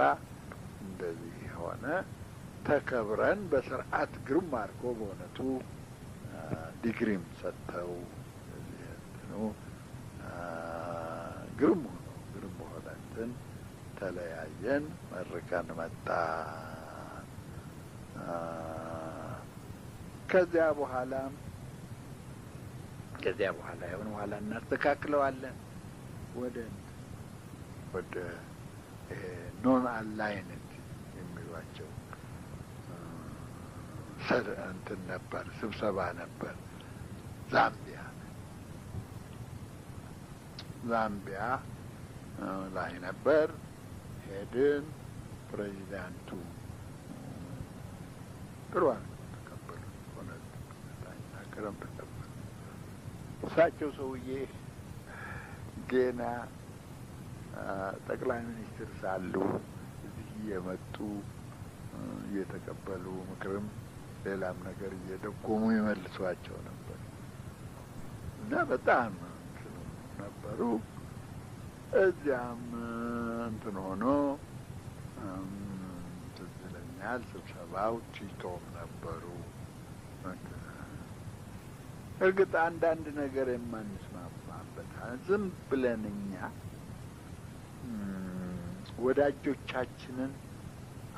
እንደዚህ ሆነ። ተከብረን በስርዓት ግርም አድርጎ በእውነቱ ዲግሪም ሰጥተው እንትኑ ግርም ሆኖ ግርም በሆነ እንትን ተለያየን። መርቀን መጣን። ከዚያ በኋላ የሆነ በኋላ እናስተካክለዋለን ወደ non aligned የሚሏቸው እንትን ነበር፣ ስብሰባ ነበር። ዛምቢያ ላይ ነበር። ሄድን። ፕሬዚዳንቱ ጥሩ አድርገው ተቀበሉ። እውነት አይናገርም፣ ተቀበሉ። እሳቸው ሰውዬ ገና ጠቅላይ ሚኒስትር ሳሉ እዚህ እየመጡ እየተቀበሉ ምክርም ሌላም ነገር እየደጎሙ ይመልሷቸው ነበር እና በጣም ነበሩ። እዚያም እንትን ሆኖ ትዝ ይለኛል ስብሰባው ቲቶም ነበሩ። እርግጥ አንዳንድ ነገር የማንስማማበት ዝም ብለን እኛ ወዳጆቻችንን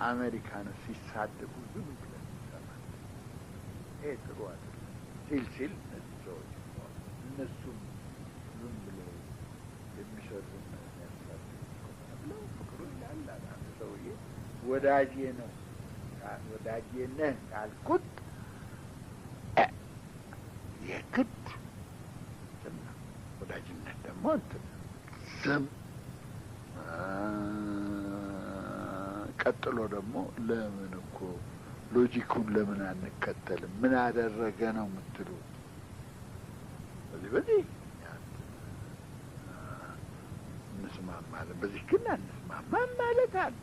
አሜሪካኖች ሲሳደቡ ዝም ብለን እንሰማለን። ይሄ ጥሩ አይደለም ሲል እነዚህ ሰዎች እነሱም የሚሰጡን ብለው ፍቅሩ ይላል አንድ ሰውዬ ወዳጄ ነው ወዳጄ ነህ ካልኩት የግድ ወዳጅነት ደግሞ እንትን ዝም ቀጥሎ ደግሞ ለምን እኮ logic ኡን ለምን አንከተልም? ምን አደረገ ነው የምትሉት? በዚህ በዚህ እንስማማለን፣ በዚህ ግን አንስማማም ማለት አለ።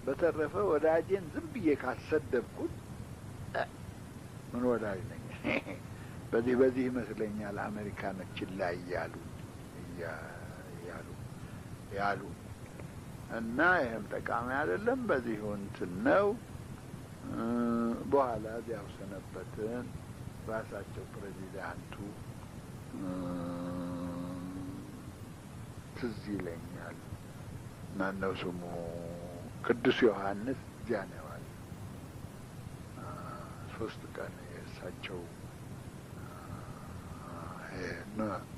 በተረፈ ወዳጄን ዝም ብዬ ካሰደብኩት ምን ወዳጅ ነኝ? በዚህ በዚህ ይመስለኛል አሜሪካኖች ችላ እያሉ እያሉ ያሉ እና ይህም ጠቃሚ አይደለም። በዚህ እንትን ነው። በኋላ እዚያው ሰነበትን። ራሳቸው ፕሬዚዳንቱ ትዝ ይለኛል፣ ማነው ስሙ ቅዱስ ዮሐንስ እዚያ ነው የዋለው። 3 ቀን የእሳቸው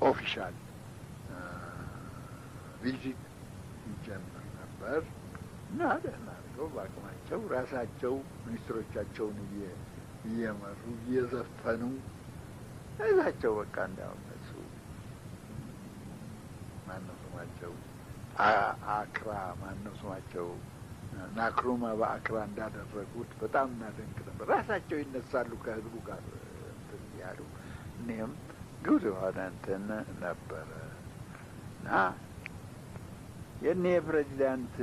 official visit ይጀምር ነበር እና ደህና አድርገው በአቅማቸው ራሳቸው ሚኒስትሮቻቸውን እየመሩ እየዘፈኑ እዛቸው በቃ እንዲያውም እነሱ ማነው ስማቸው አክራ ማነው ስማቸው ናክሩማ በአክራ እንዳደረጉት በጣም እናደንቅ ነበር። ራሳቸው ይነሳሉ ከህዝቡ ጋር እንትን እያሉ እኔም ግዙ የሆነ እንትን ነበረ እና የእኔ ፕሬዚዳንት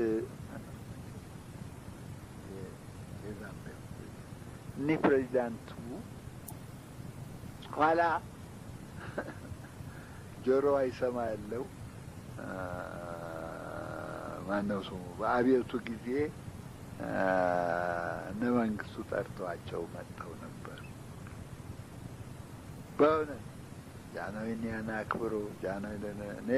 የዛምቢያው እኒህ ፕሬዚዳንቱ ኋላ ጆሮ አይሰማ ያለው ማነው ስሙ በአብዮቱ ጊዜ እነ መንግስቱ ጠርተዋቸው መጥተው ነበር። በእውነት ጃንሆይን ያን አክብሮ ጃንሆይ እኔ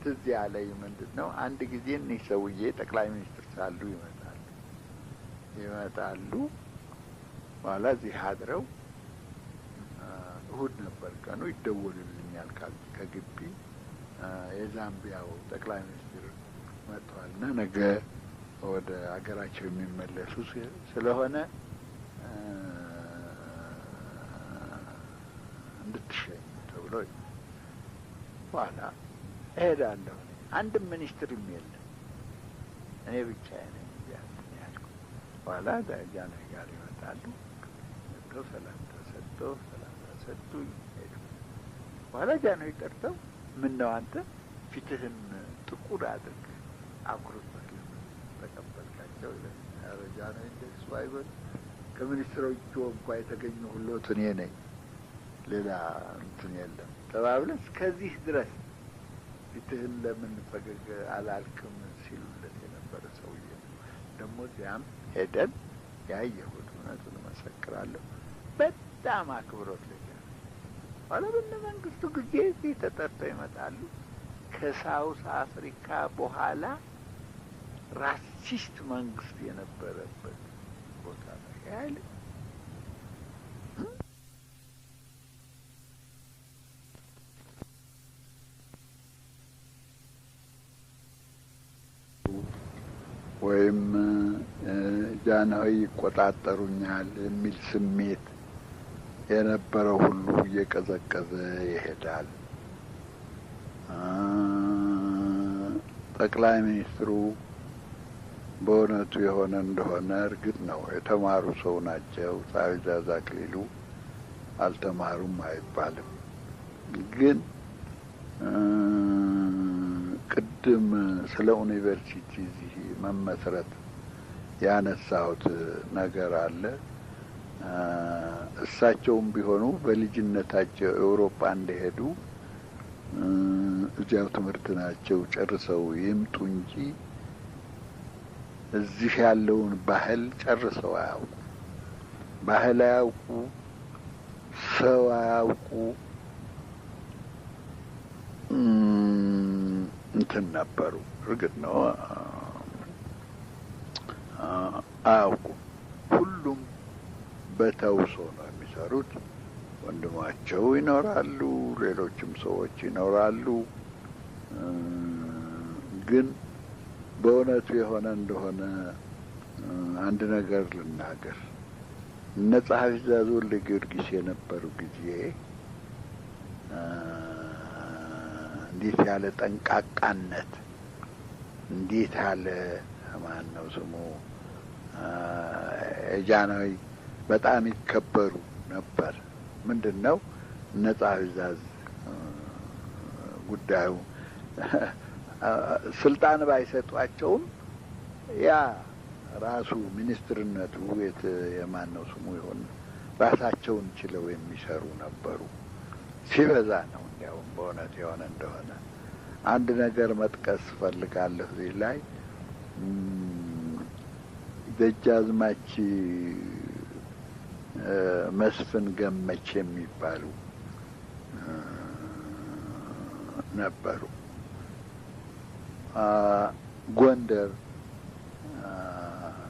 ትዝ ያለኝ ምንድን ነው አንድ ጊዜ እኒህ ሰውዬ ጠቅላይ ሚኒስትር ሳሉ ይመጣሉ። በኋላ እዚህ አድረው እሁድ ነበር ቀኑ፣ ይደወልልኛል ከግቢ የዛምቢያው ጠቅላይ ሚኒስትር መጥተዋልና ነገ ወደ አገራቸው የሚመለሱ ስለሆነ እንድትሸኙ ተብሎ በኋላ እሄዳለሁ። አንድም ሚኒስትርም የለም፣ እኔ ብቻዬን ነኝ ያልኩት። በኋላ ጃንሆይ ጋር ይመጣሉ። ገብተው ሰላምታ ሰጥተው ሰላምታ ሰጡኝ፣ ሄዱ። በኋላ ጃንሆይ ጠርተው ምን ነው አንተ ፊትህን ጥቁር አድርገህ አኩርፈህ ለምን ተቀበልካቸው? ኧረ ጃንሆይ እንደሱ አይበሉ፣ ከሚኒስትሮቹ እንኳ የተገኘሁሎት እኔ ነኝ፣ ሌላ እንትን የለም ተባብለን እስከዚህ ድረስ ፊትህን ለምን ፈገግ አላልክም ሲሉለት የነበረ ሰውዬ ነው። ደግሞ እዚያም ሄደን ያየሁት እውነቱን እመሰክራለሁ፣ በጣም አክብሮት ልጅ ኋላ በእነ መንግስቱ ጊዜ እዚህ ተጠርተው ይመጣሉ። ከ South Africa በኋላ racist መንግስት የነበረበት ቦታ ነው ያለ። ወይም ጃንሆይ ይቆጣጠሩኛል የሚል ስሜት የነበረው ሁሉ እየቀዘቀዘ ይሄዳል። ጠቅላይ ሚኒስትሩ በእውነቱ የሆነ እንደሆነ እርግጥ ነው የተማሩ ሰው ናቸው። ጸሐፊ ትእዛዝ አክሊሉ አልተማሩም አይባልም። ግን ቅድም ስለ ዩኒቨርሲቲ እዚህ መመስረት ያነሳሁት ነገር አለ። እሳቸውም ቢሆኑ በልጅነታቸው አውሮፓ እንደሄዱ እዚያው ትምህርት ናቸው ጨርሰው ይምጡ እንጂ እዚህ ያለውን ባህል ጨርሰው አያውቁ። ባህል አያውቁ፣ ሰው አያውቁ እንትን ነበሩ። እርግጥ ነው አያውቁም። ሁሉም በተውሶ ነው የሚሰሩት። ወንድማቸው ይኖራሉ፣ ሌሎችም ሰዎች ይኖራሉ። ግን በእውነቱ የሆነ እንደሆነ አንድ ነገር ልናገር። እነ ጸሐፊ ትእዛዝ ወልደ ጊዮርጊስ የነበሩ ጊዜ እንዴት ያለ ጠንቃቃነት፣ እንዴት ያለ ማን ነው ስሙ ጃንሆይ በጣም ይከበሩ ነበር። ምንድነው እነ ጸሐፊ ትእዛዝ ጉዳዩ ስልጣን ባይሰጧቸውም ያ ራሱ ሚኒስትርነቱ የማን ነው ስሙ ይሆን ራሳቸውን ችለው የሚሰሩ ነበሩ። ሲበዛ ነው እንዲያውም በእውነት የሆነ እንደሆነ አንድ ነገር መጥቀስ ፈልጋለሁ እዚህ ላይ። ደጃዝማች መስፍን ገመች የሚባሉ ነበሩ። ጎንደር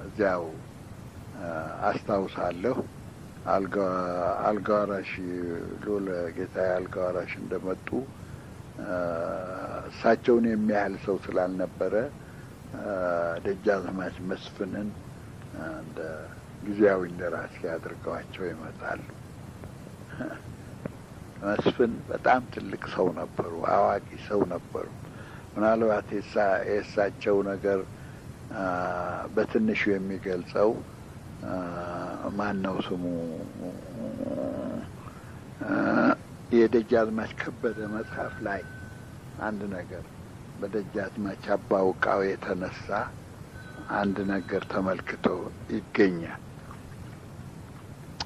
እዚያው አስታውሳለሁ አልጋ ወራሽ ልዑል ጌታዬ አልጋ ወራሽ እንደመጡ እሳቸውን የሚያህል ሰው ስላልነበረ ደጃዝማች መስፍንን እንደ ጊዜያዊ እንደራሴ አድርገዋቸው ይመጣሉ። መስፍን በጣም ትልቅ ሰው ነበሩ፣ አዋቂ ሰው ነበሩ። ምናልባት የእሳቸው ነገር በትንሹ የሚገልጸው ማን ነው ስሙ የደጃዝማች ከበደ መጽሐፍ ላይ አንድ ነገር በደጃዝማች አባውቃው የተነሳ አንድ ነገር ተመልክቶ ይገኛል።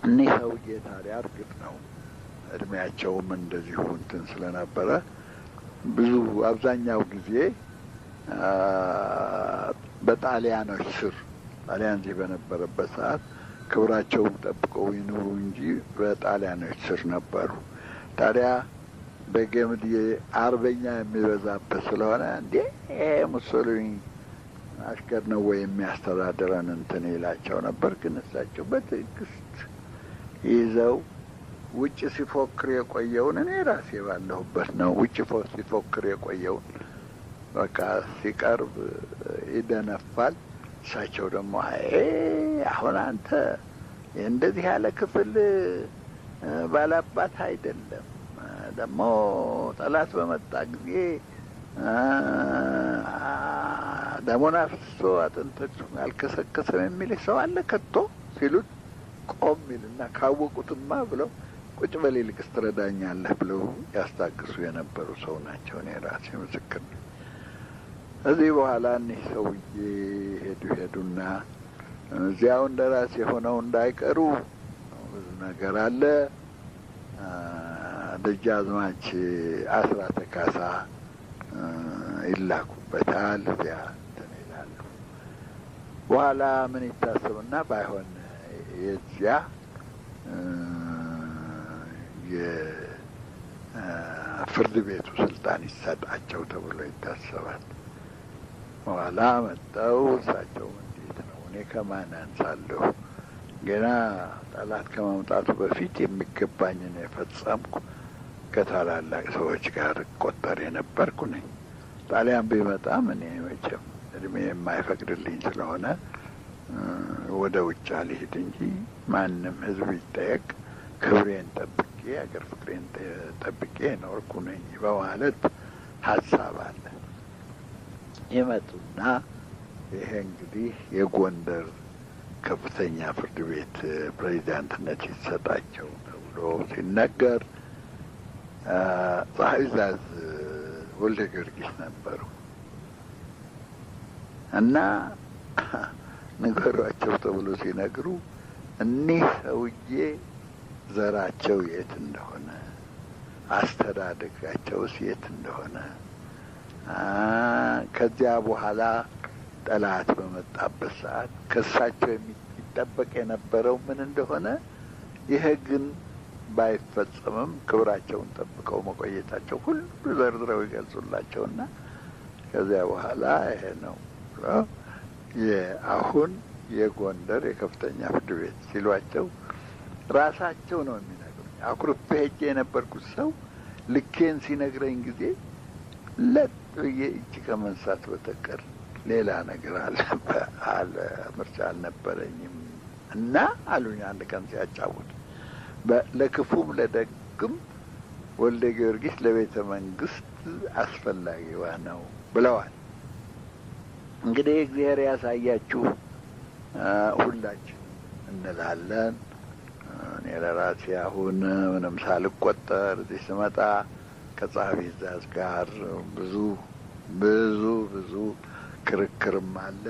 እኒህ ሰውዬ ታዲያ እርግጥ ነው እድሜያቸውም እንደዚሁ እንትን ስለነበረ ብዙ አብዛኛው ጊዜ በጣሊያኖች ስር ጣሊያን እዚህ በነበረበት ሰዓት ክብራቸውን ጠብቀው ይኑሩ እንጂ በጣሊያኖች ስር ነበሩ። ታዲያ በገምድ አርበኛ የሚበዛበት ስለሆነ እንዴ ሙሶሊኒ አሽከር ነው ወይ የሚያስተዳድረን እንትን ይላቸው ነበር። ግን እሳቸው በትዕግስት ይዘው ውጭ ሲፎክር የቆየውን እኔ ራሴ ባለሁበት ነው ውጭ ሲፎክር የቆየውን በቃ ሲቀርብ ይደነፋል። እሳቸው ደግሞ አይ አሁን አንተ እንደዚህ ያለ ክፍል ባላባት አይደለም፣ ደግሞ ጠላት በመጣ ጊዜ ደሙን አፍስሶ አጥንቶቹን አልከሰከሰም የሚል ሰው አለ ከቶ ሲሉት ቆም ይልና ካወቁትማ ብለው ቁጭ በል ይልቅስ ትረዳኛለህ ብለው ያስታግሱ የነበሩ ሰው ናቸው። እኔ ራሴ ምስክር ነኝ። እዚህ በኋላ እኒህ ሰውዬ ሄዱ ሄዱና እዚያው እንደራሴ ሆነው እንዳይቀሩ ብዙ ነገር አለ። ደጃዝማች አስራተ ካሳ ይላኩበታል። እዚያ እንትን ይላሉ። በኋላ ምን ይታሰብና ባይሆን የዚያ የፍርድ ቤቱ ስልጣን ይሰጣቸው ተብሎ ይታሰባል። በኋላ መጠው እሳቸው እንዴት ነው እኔ ከማን አንሳለሁ? ገና ጠላት ከመምጣቱ በፊት የሚገባኝን የፈጸምኩ ከታላላቅ ሰዎች ጋር ቆጠር የነበርኩ ነኝ። ጣሊያን ቢመጣም እኔ መቼም እድሜ የማይፈቅድልኝ ስለሆነ ወደ ውጭ አልሄድ እንጂ ማንም ሕዝብ ይጠየቅ ክብሬን ጠብቄ አገር ፍቅሬን ጠብቄ ኖርኩ ነኝ በማለት ሀሳብ አለ። ይመጡና ይሄ እንግዲህ የጎንደር ከፍተኛ ፍርድ ቤት ፕሬዚዳንትነት ይሰጣቸው ተብሎ ሲነገር ጸሐፊ ትእዛዝ ወልደ ጊዮርጊስ ነበሩ እና ንገሯቸው ተብሎ ሲነግሩ እኒህ ሰውዬ ዘራቸው የት እንደሆነ አስተዳደጋቸውስ የት እንደሆነ ከዚያ በኋላ ጠላት በመጣበት ሰዓት ከሳቸው የሚጠበቅ የነበረው ምን እንደሆነ ይሄ ግን ባይፈጸምም ክብራቸውን ጠብቀው መቆየታቸው ሁሉ ዘርዝረው ይገልጹላቸውና ከዚያ በኋላ ይሄ ነው የአሁን የጎንደር የከፍተኛ ፍርድ ቤት ሲሏቸው ራሳቸው ነው የሚነግሩኝ። አኩርፌ ሄጄ የነበርኩት ሰው ልኬን ሲነግረኝ ጊዜ ለጥ ብዬ እጅ ከመንሳት በተቀር ሌላ ነገር አለ ምርጫ አልነበረኝም። እና አሉኝ አንድ ቀን ሲያጫውት፣ ለክፉም ለደግም ወልደ ጊዮርጊስ ለቤተ መንግስት አስፈላጊዋ ነው ብለዋል። እንግዲህ እግዚአብሔር ያሳያችሁ ሁላችን እንላለን። እኔ ለራሴ አሁን ምንም ሳልቆጠር እዚህ ስመጣ ከጸሐፊ ትእዛዝ ጋር ብዙ ብዙ ብዙ ክርክርም አለ።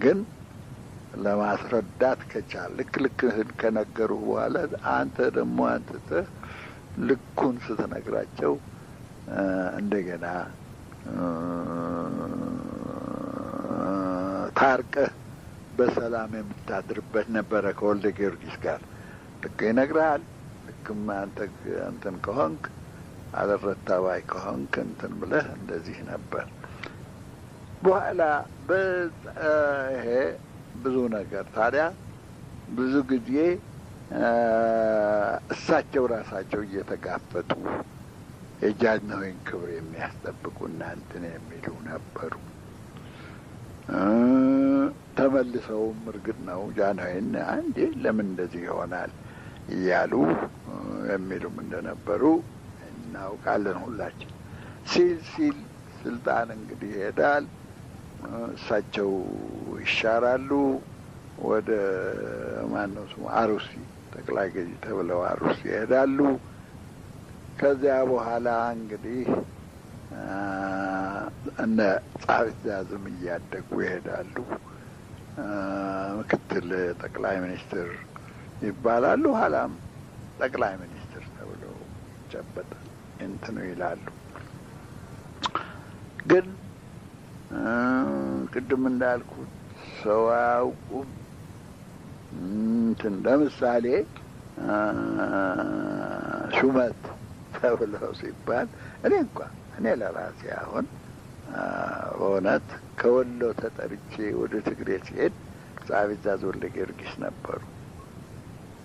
ግን ለማስረዳት ከቻል ልክ ልክህን ከነገሩ በኋላ አንተ ደግሞ አንተተህ ልኩን ስትነግራቸው እንደገና ታርቀህ በሰላም የምታድርበት ነበረ። ከወልደ ጊዮርጊስ ጋር ልክ ይነግርሃል። ልክም አንተ እንትን ከሆንክ፣ አልረታ ባይ ከሆንክ እንትን ብለህ እንደዚህ ነበር። በኋላ ይሄ ብዙ ነገር ታዲያ ብዙ ጊዜ እሳቸው ራሳቸው እየተጋፈጡ የጃንሆይን ክብር የሚያስጠብቁና እንትን የሚሉ ነበሩ። ተመልሰውም እርግጥ ነው ጃንሆይን አንዴ ለምን እንደዚህ ይሆናል እያሉ የሚሉም እንደነበሩ እናውቃለን ሁላችን። ሲል ሲል ስልጣን እንግዲህ ይሄዳል። እሳቸው ይሻራሉ። ወደ ማነው ስሙ አሩሲ ጠቅላይ ገዢ ተብለው አሩሲ ይሄዳሉ። ከዚያ በኋላ እንግዲህ እነ ጸሐፊ ትእዛዝም እያደጉ ይሄዳሉ። ምክትል ጠቅላይ ሚኒስትር ይባላሉ። ኋላም ጠቅላይ ሚኒስትር ተብለው ይጨበጣል እንትኑ ይላሉ። ግን ቅድም እንዳልኩት ሰው አያውቁም። እንትን ለምሳሌ ሹመት ተብለው ሲባል እኔ እንኳ እኔ ለራሴ አሁን በእውነት ከወሎ ተጠርቼ ወደ ትግሬ ሲሄድ ጸሐፊ ትእዛዝ ወልደ ጊዮርጊስ ነበሩ።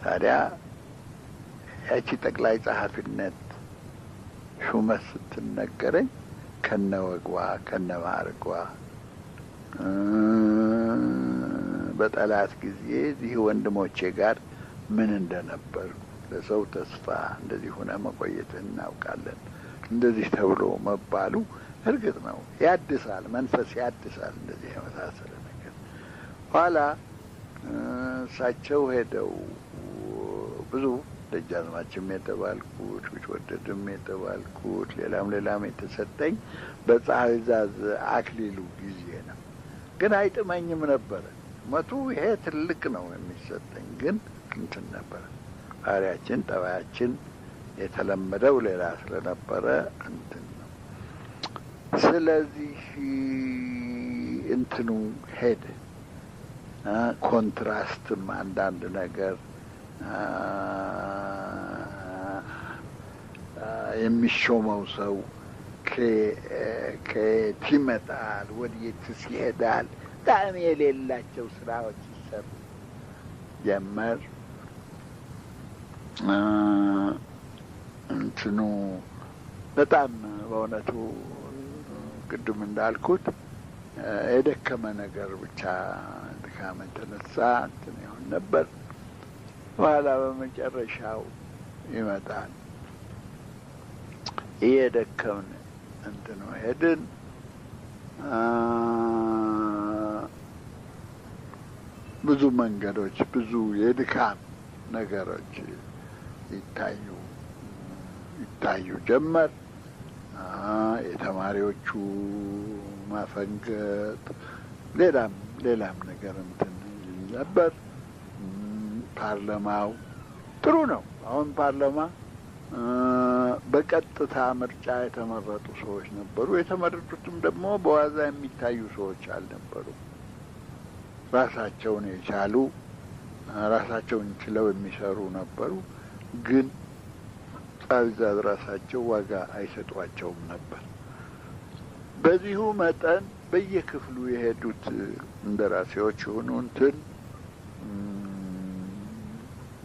ታዲያ ያቺ ጠቅላይ ጸሐፊነት ሹመት ስትነገረኝ ከነ ወግዋ ከነ ማዕርጓ በጠላት ጊዜ እዚህ ወንድሞቼ ጋር ምን እንደነበሩ ለሰው ተስፋ እንደዚህ ሆነ መቆየትህ እናውቃለን እንደዚህ ተብሎ መባሉ እርግጥ ነው ያድሳል፣ መንፈስ ያድሳል። እንደዚህ የመሳሰለ ነገር ኋላ እሳቸው ሄደው ብዙ ደጃዝማችም የተባልኩት ቢትወደድም የተባልኩት ሌላም ሌላም የተሰጠኝ በጸሐፊ ትእዛዝ አክሊሉ ጊዜ ነው። ግን አይጥመኝም ነበረ መቱ ይሄ ትልቅ ነው የሚሰጠኝ፣ ግን እንትን ነበረ ባህሪያችን ጠባያችን የተለመደው ሌላ ስለነበረ እንትን ነው። ስለዚህ እንትኑ ሄደ። Contrast ም አንዳንድ ነገር የሚሾመው ሰው ከየት ይመጣል፣ ወዴትስ ይሄዳል፣ ጣዕም የሌላቸው ስራዎች ይሰሩ ጀመር። እንትኑ በጣም በእውነቱ ቅድም እንዳልኩት የደከመ ነገር ብቻ ድካም የተነሳ እንትን ይሆን ነበር። በኋላ በመጨረሻው ይመጣል። እየደከምን እንትኑ ሄድን። ብዙ መንገዶች ብዙ የድካም ነገሮች ይታዩ ይታዩ ጀመር። የተማሪዎቹ ማፈንገጥ ሌላም ሌላም ነገር እንትን ነበር። ፓርላማው ጥሩ ነው። አሁን ፓርላማ በቀጥታ ምርጫ የተመረጡ ሰዎች ነበሩ። የተመረጡትም ደግሞ በዋዛ የሚታዩ ሰዎች አልነበሩም። ራሳቸውን የቻሉ ራሳቸውን ችለው የሚሰሩ ነበሩ። ግን ጸሐፊ ትእዛዝ ራሳቸው ዋጋ አይሰጧቸውም ነበር። በዚሁ መጠን በየክፍሉ የሄዱት እንደራሴዎች የሆኑ እንትን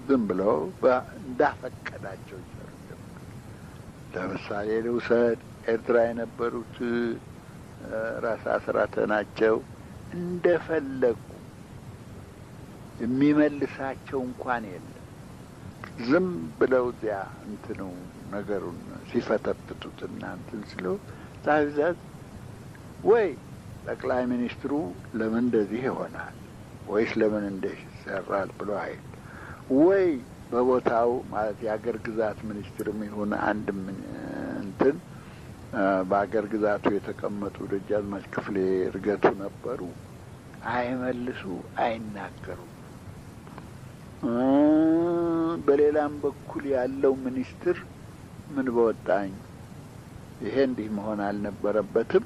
ዝም ብለው እንዳፈቀዳቸው ይሰሩ ጀመር። ለምሳሌ ልውሰድ፣ ኤርትራ የነበሩት ራስ አስራተ ናቸው። እንደፈለጉ የሚመልሳቸው እንኳን የለም። ዝም ብለው እዚያ እንትኑ ነገሩን ሲፈተፍቱትና እንትን ስለው ጸሐፊ ትእዛዝ ወይ ጠቅላይ ሚኒስትሩ ለምን እንደዚህ ይሆናል ወይስ ለምን እንደዚህ ይሰራል ብሎ አይል፣ ወይ በቦታው ማለት የአገር ግዛት ሚኒስትርም ይሁን አንድ እንትን በአገር ግዛቱ የተቀመጡ ደጃዝማች ክፍሌ እርገቱ ነበሩ። አይመልሱ፣ አይናገሩም። በሌላም በኩል ያለው ሚኒስትር ምን በወጣኝ ይሄ እንዲህ መሆን አልነበረበትም፣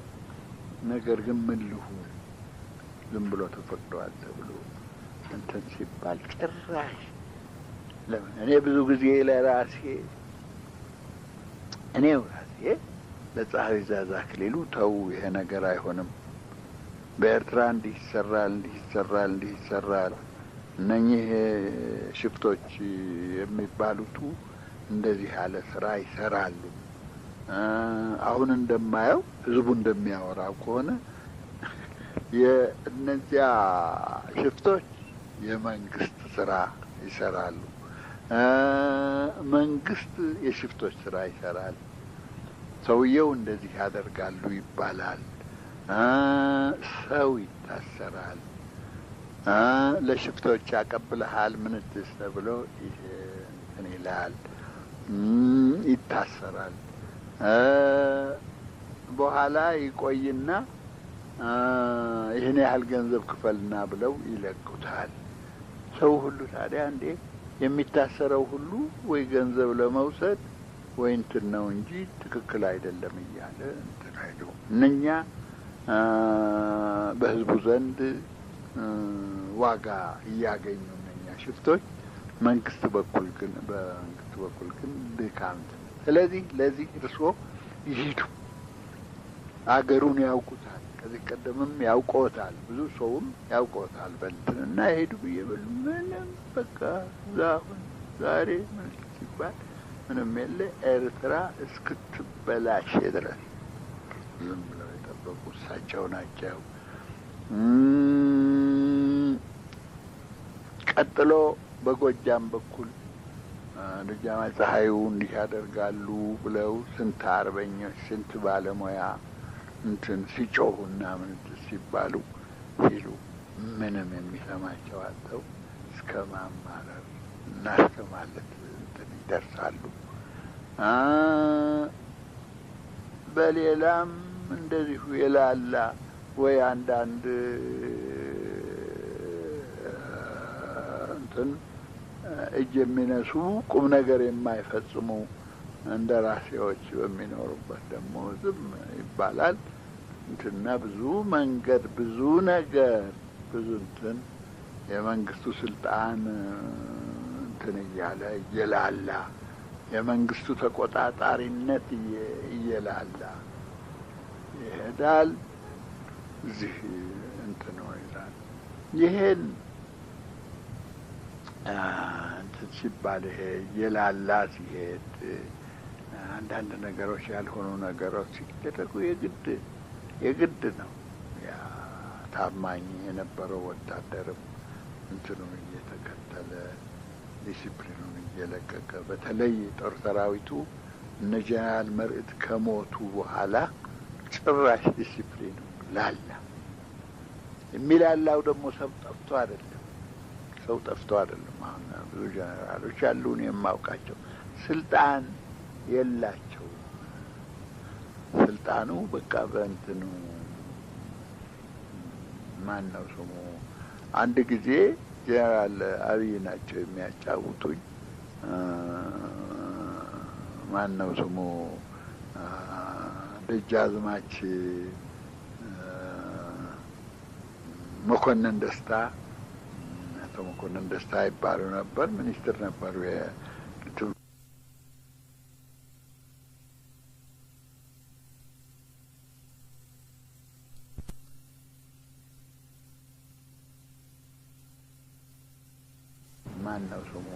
ነገር ግን ምን ልሁን ዝም ብሎ ተፈቅዷል ተብሎ እንትን ሲባል ጭራሽ ለምን እኔ ብዙ ጊዜ ለራሴ እኔው ራሴ ለጸሐፊ ትእዛዝ አክሊሉ ተው ይሄ ነገር አይሆንም፣ በኤርትራ እንዲህ ይሰራል፣ እንዲህ ይሰራል፣ እንዲህ ይሰራል፣ እነኚህ ሽፍቶች የሚባሉቱ እንደዚህ ያለ ስራ ይሰራሉ። አሁን እንደማየው ህዝቡ እንደሚያወራው ከሆነ የእነዚያ ሽፍቶች የመንግስት ስራ ይሰራሉ፣ መንግስት የሽፍቶች ስራ ይሰራል፣ ሰውየው እንደዚህ ያደርጋሉ ይባላል፣ ሰው ይታሰራል፣ ለሽፍቶች ያቀብልሃል ምንትስ ተብሎ ይሄ እንትን ይላል፣ ይታሰራል። በኋላ ይቆይና ይህን ያህል ገንዘብ ክፈልና ብለው ይለቁታል። ሰው ሁሉ ታዲያ እንዴ የሚታሰረው ሁሉ ወይ ገንዘብ ለመውሰድ ወይ እንትን ነው እንጂ ትክክል አይደለም እያለ እንትን አይሉ። እነኛ በህዝቡ ዘንድ ዋጋ እያገኙ እነኛ ሽፍቶች፣ መንግስት በኩል ግን በመንግስት በኩል ግን ድካም። ስለዚህ ለዚህ እርስዎ ይሂዱ፣ አገሩን ያውቁታል፣ ከዚህ ቀደምም ያውቆታል፣ ብዙ ሰውም ያውቆታል። በእንትን እና ይሄዱ ብዬ በሉ ምንም በቃ አሁን ዛሬ ምን ሲባል ምንም የለ። ኤርትራ እስክትበላሽ ድረስ ዝም ብለው የጠበቁ እሳቸው ናቸው። ቀጥሎ በጎጃም በኩል ደጃዝማች ፀሐዩ እንዲህ ያደርጋሉ ብለው ስንት አርበኞች ስንት ባለሙያ እንትን ሲጮሁና ምን ሲባሉ ሲሉ ምንም የሚሰማቸው አጥተው እስከ ማማረር እና እስከ ማለት እንትን ይደርሳሉ። በሌላም እንደዚሁ የላላ ወይ አንዳንድ እንትን እጅ የሚነሱ ቁም ነገር የማይፈጽሙ እንደራሴዎች በሚኖሩበት ደግሞ ዝም ይባላል። እንትና ብዙ መንገድ ብዙ ነገር ብዙ እንትን የመንግስቱ ስልጣን እንትን እያለ እየላላ የመንግስቱ ተቆጣጣሪነት እየላላ ይሄዳል። እዚህ እንትን ነው ይላል። ይሄን እንትን ሲባል ይሄ እየላላ ሲሄድ አንዳንድ ነገሮች ያልሆኑ ነገሮች ሲደረጉ የግድ ነው። ያ ታማኝ የነበረው ወታደርም እንትኑን እየተከተለ ዲሲፕሊኑን እየለቀቀ በተለይ ጦር ሰራዊቱ እነ ጀነራል መርዕድ ከሞቱ በኋላ ጭራሽ ዲሲፕሊኑ ላላ። የሚላላው ደግሞ ሰው ጠፍቶ አይደለም፣ ሰው ጠፍቶ አይደለም። አሁን ብዙ ጀነራሎች አሉ እኔ የማውቃቸው፣ ስልጣን የላቸውም። ስልጣኑ በቃ በእንትኑ ማን ነው ስሙ? አንድ ጊዜ ጀነራል አብይ ናቸው የሚያጫውቱኝ። ማን ነው ስሙ? ደጃዝማች መኮንን ደስታ፣ አቶ መኮንን ደስታ ይባሉ ነበር። ሚኒስትር ነበሩ። ማን ነው ስሙ?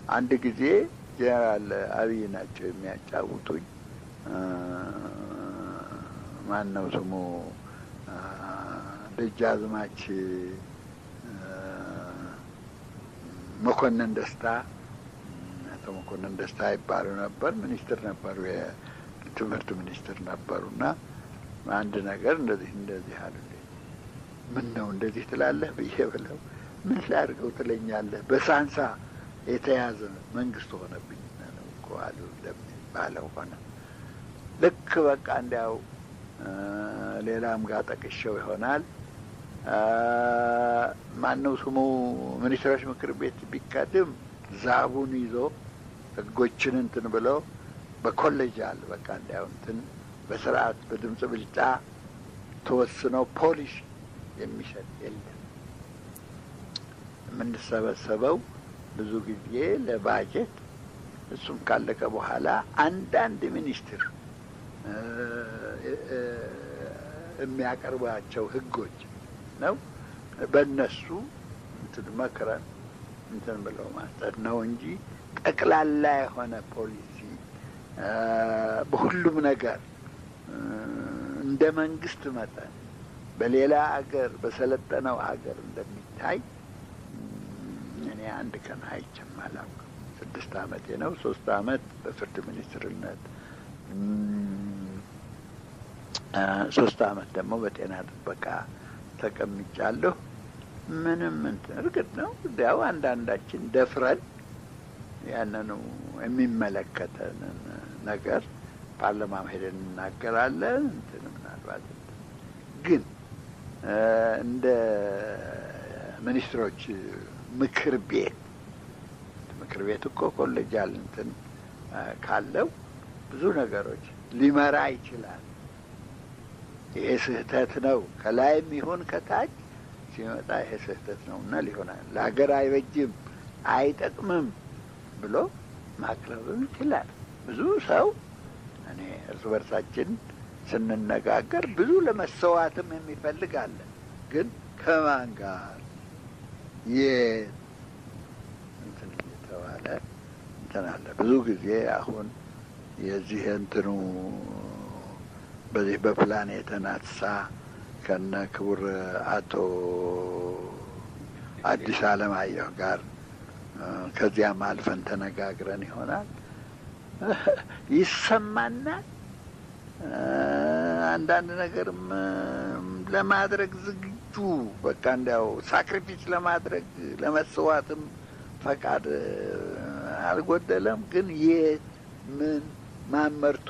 አንድ ጊዜ ጀነራል አብይ ናቸው የሚያጫውቱኝ። ማን ነው ስሙ ደጃዝማች መኮንን ደስታ፣ አቶ መኮንን ደስታ ይባሉ ነበር። ሚኒስትር ነበሩ፣ የትምህርት ሚኒስትር ነበሩና አንድ ነገር እንደዚህ እንደዚህ አሉልኝ። ምን ነው እንደዚህ ትላለህ ብዬ ብለው፣ ምን ላድርገው ትለኛለህ፣ በሳንሳ የተያዘ መንግስት ሆነብኝ ነው እኮ አሉ። እንደሚባለው ሆነ። ልክ በቃ እንዲያው ሌላም ጋር ጠቅሼው ይሆናል። ማነው ስሙ ሚኒስትሮች ምክር ቤት ቢካድም ዛቡን ይዞ ህጎችን እንትን ብለው በ collegial በቃ እንዲያው እንትን በስርዓት በድምፅ ብልጫ ተወስነው ፖሊሲ የሚሰጥ የለም። የምንሰበሰበው ብዙ ጊዜ ለባጀት፣ እሱም ካለቀ በኋላ አንዳንድ ሚኒስትር የሚያቀርቧቸው ህጎች ነው። በእነሱ እንትን መክረን እንትን ብለው ማስጠት ነው እንጂ ጠቅላላ የሆነ ፖሊሲ በሁሉም ነገር እንደ መንግስት መጠን በሌላ አገር በሰለጠነው አገር እንደሚታይ እኔ አንድ ቀን አይቼም አላውቅም። 6 ዓመቴ ነው። 3 ዓመት በፍርድ ሚኒስትርነት፣ 3 ዓመት ደግሞ በጤና ጥበቃ ተቀምጫለሁ። ምንም እንትን እርግጥ ነው ያው አንዳንዳችን ደፍረን ያንኑ የሚመለከተንን ነገር ፓርላማ ሄደን እንናገራለን። እንትን ምናልባት ግን እንደ ሚኒስትሮች ምክር ቤት፣ ምክር ቤት እኮ collegial እንትን ካለው ብዙ ነገሮች ሊመራ ይችላል። ይሄ ስህተት ነው፣ ከላይም ይሁን ከታች ሲመጣ ይሄ ስህተት ነው እና ሊሆን ለሀገር አይበጅም፣ አይጠቅምም ብሎ ማቅረብም ይችላል። ብዙ ሰው እኔ እርስ በርሳችን ስንነጋገር ብዙ ለመሰዋትም የሚፈልግ አለ። ግን ከማን ጋር የት እንትን እየተባለ እንትን አለ። ብዙ ጊዜ አሁን የዚህ እንትኑ በዚህ በፕላን የተነሳ ከነ ክቡር አቶ አዲስ አለማየሁ ጋር ከዚያም አልፈን ተነጋግረን ይሆናል ይሰማናል። አንዳንድ ነገርም ለማድረግ ዝግጁ በቃ እንዲያው sacrifice ለማድረግ ለመስዋዕትም ፈቃድ አልጎደለም። ግን የት ምን ማን መርቶ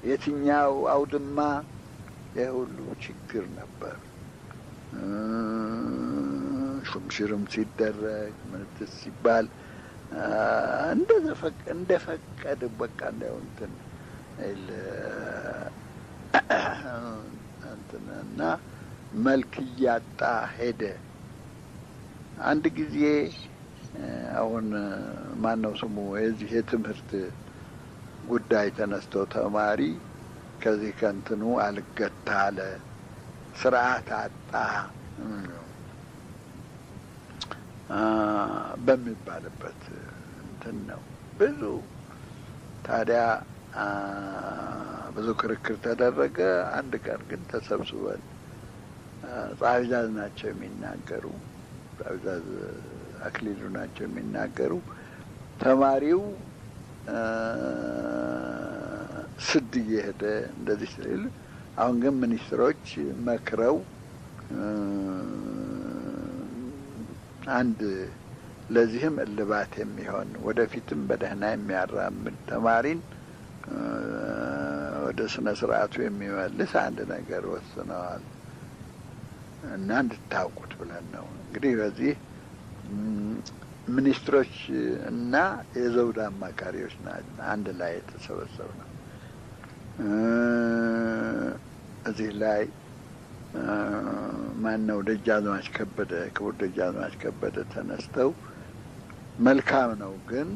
የትኛው አውድማ የሁሉ ችግር ነበር። ሹምሽርም ሲደረግ ምንትስ ሲባል እንደፈቀድ በቃ እንዲያው እንትን እንትና መልክ እያጣ ሄደ። አንድ ጊዜ አሁን ማነው ስሙ የዚህ የትምህርት ጉዳይ ተነስቶ ተማሪ ከዚህ ከእንትኑ አልገታ አለ፣ ስርዓት አጣ በሚባልበት እንትን ነው። ብዙ ታዲያ ብዙ ክርክር ተደረገ። አንድ ቀን ግን ተሰብስበን ጸሐፊ ትእዛዝ ናቸው የሚናገሩ፣ ጸሐፊ ትእዛዝ አክሊሉ ናቸው የሚናገሩ። ተማሪው ስድ እየሄደ እንደዚህ ስል አሁን ግን ሚኒስትሮች መክረው አንድ ለዚህም እልባት የሚሆን ወደፊትም በደህና የሚያራምድ ተማሪን ወደ ስነ ስርዓቱ የሚመልስ አንድ ነገር ወስነዋል እና እንድታውቁት ብለን ነው። እንግዲህ በዚህ ሚኒስትሮች እና የዘውድ አማካሪዎች አንድ ላይ የተሰበሰብ ነው። እዚህ ላይ ማነው ደጃዝማች ከበደ፣ ክቡር ደጃዝማች ከበደ ተነስተው መልካም ነው ግን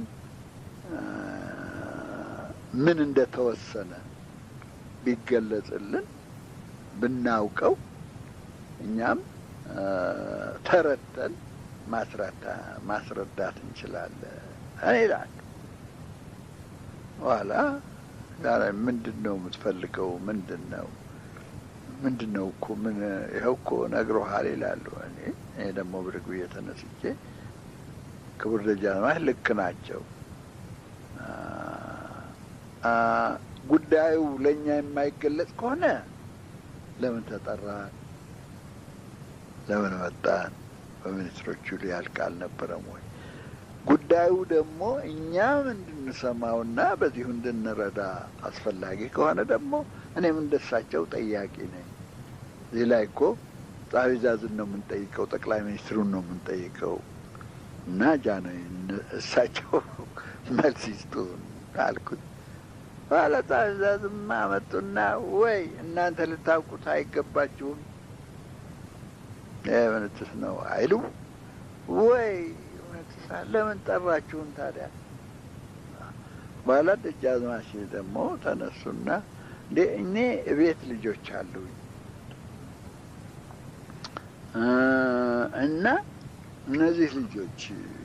ምን እንደተወሰነ ቢገለጽልን ብናውቀው እኛም ተረድተን ማስረዳት እንችላለን ይላል። ኋላ ምንድነው የምትፈልገው? ምንድነው ምንድነው እኮ ምን ይኸው እኮ ነግሮሃል ይላሉ። እኔ ደግሞ ብድግ ብዬ ተነስቼ ክቡር ደጃዝማች ልክ ናቸው፣ ጉዳዩ ለእኛ የማይገለጽ ከሆነ ለምን ተጠራን? ለምን መጣን? በሚኒስትሮቹ ሊያልቅ አልነበረም ወይ? ጉዳዩ ደግሞ እኛም እንድንሰማውና በዚሁ እንድንረዳ አስፈላጊ ከሆነ ደግሞ እኔም እንደሳቸው ጠያቂ ነኝ። እዚህ ላይ እኮ ጸሐፌ ትእዛዝን ነው የምንጠይቀው፣ ጠቅላይ ሚኒስትሩን ነው የምንጠይቀው እና ጃንሆይ እሳቸው መልስ ይስጡን አልኩት። በኋላ ጸሐፌ ትእዛዝማ መጡና ወይ እናንተ ልታውቁት አይገባችሁም ምንትስ ነው አይሉ ወይ ለምን ጠራችሁን ታዲያ? በኋላ ደጃዝማች ደግሞ ተነሱና እንዴ እኔ እቤት ልጆች አሉኝ እና እነዚህ ልጆች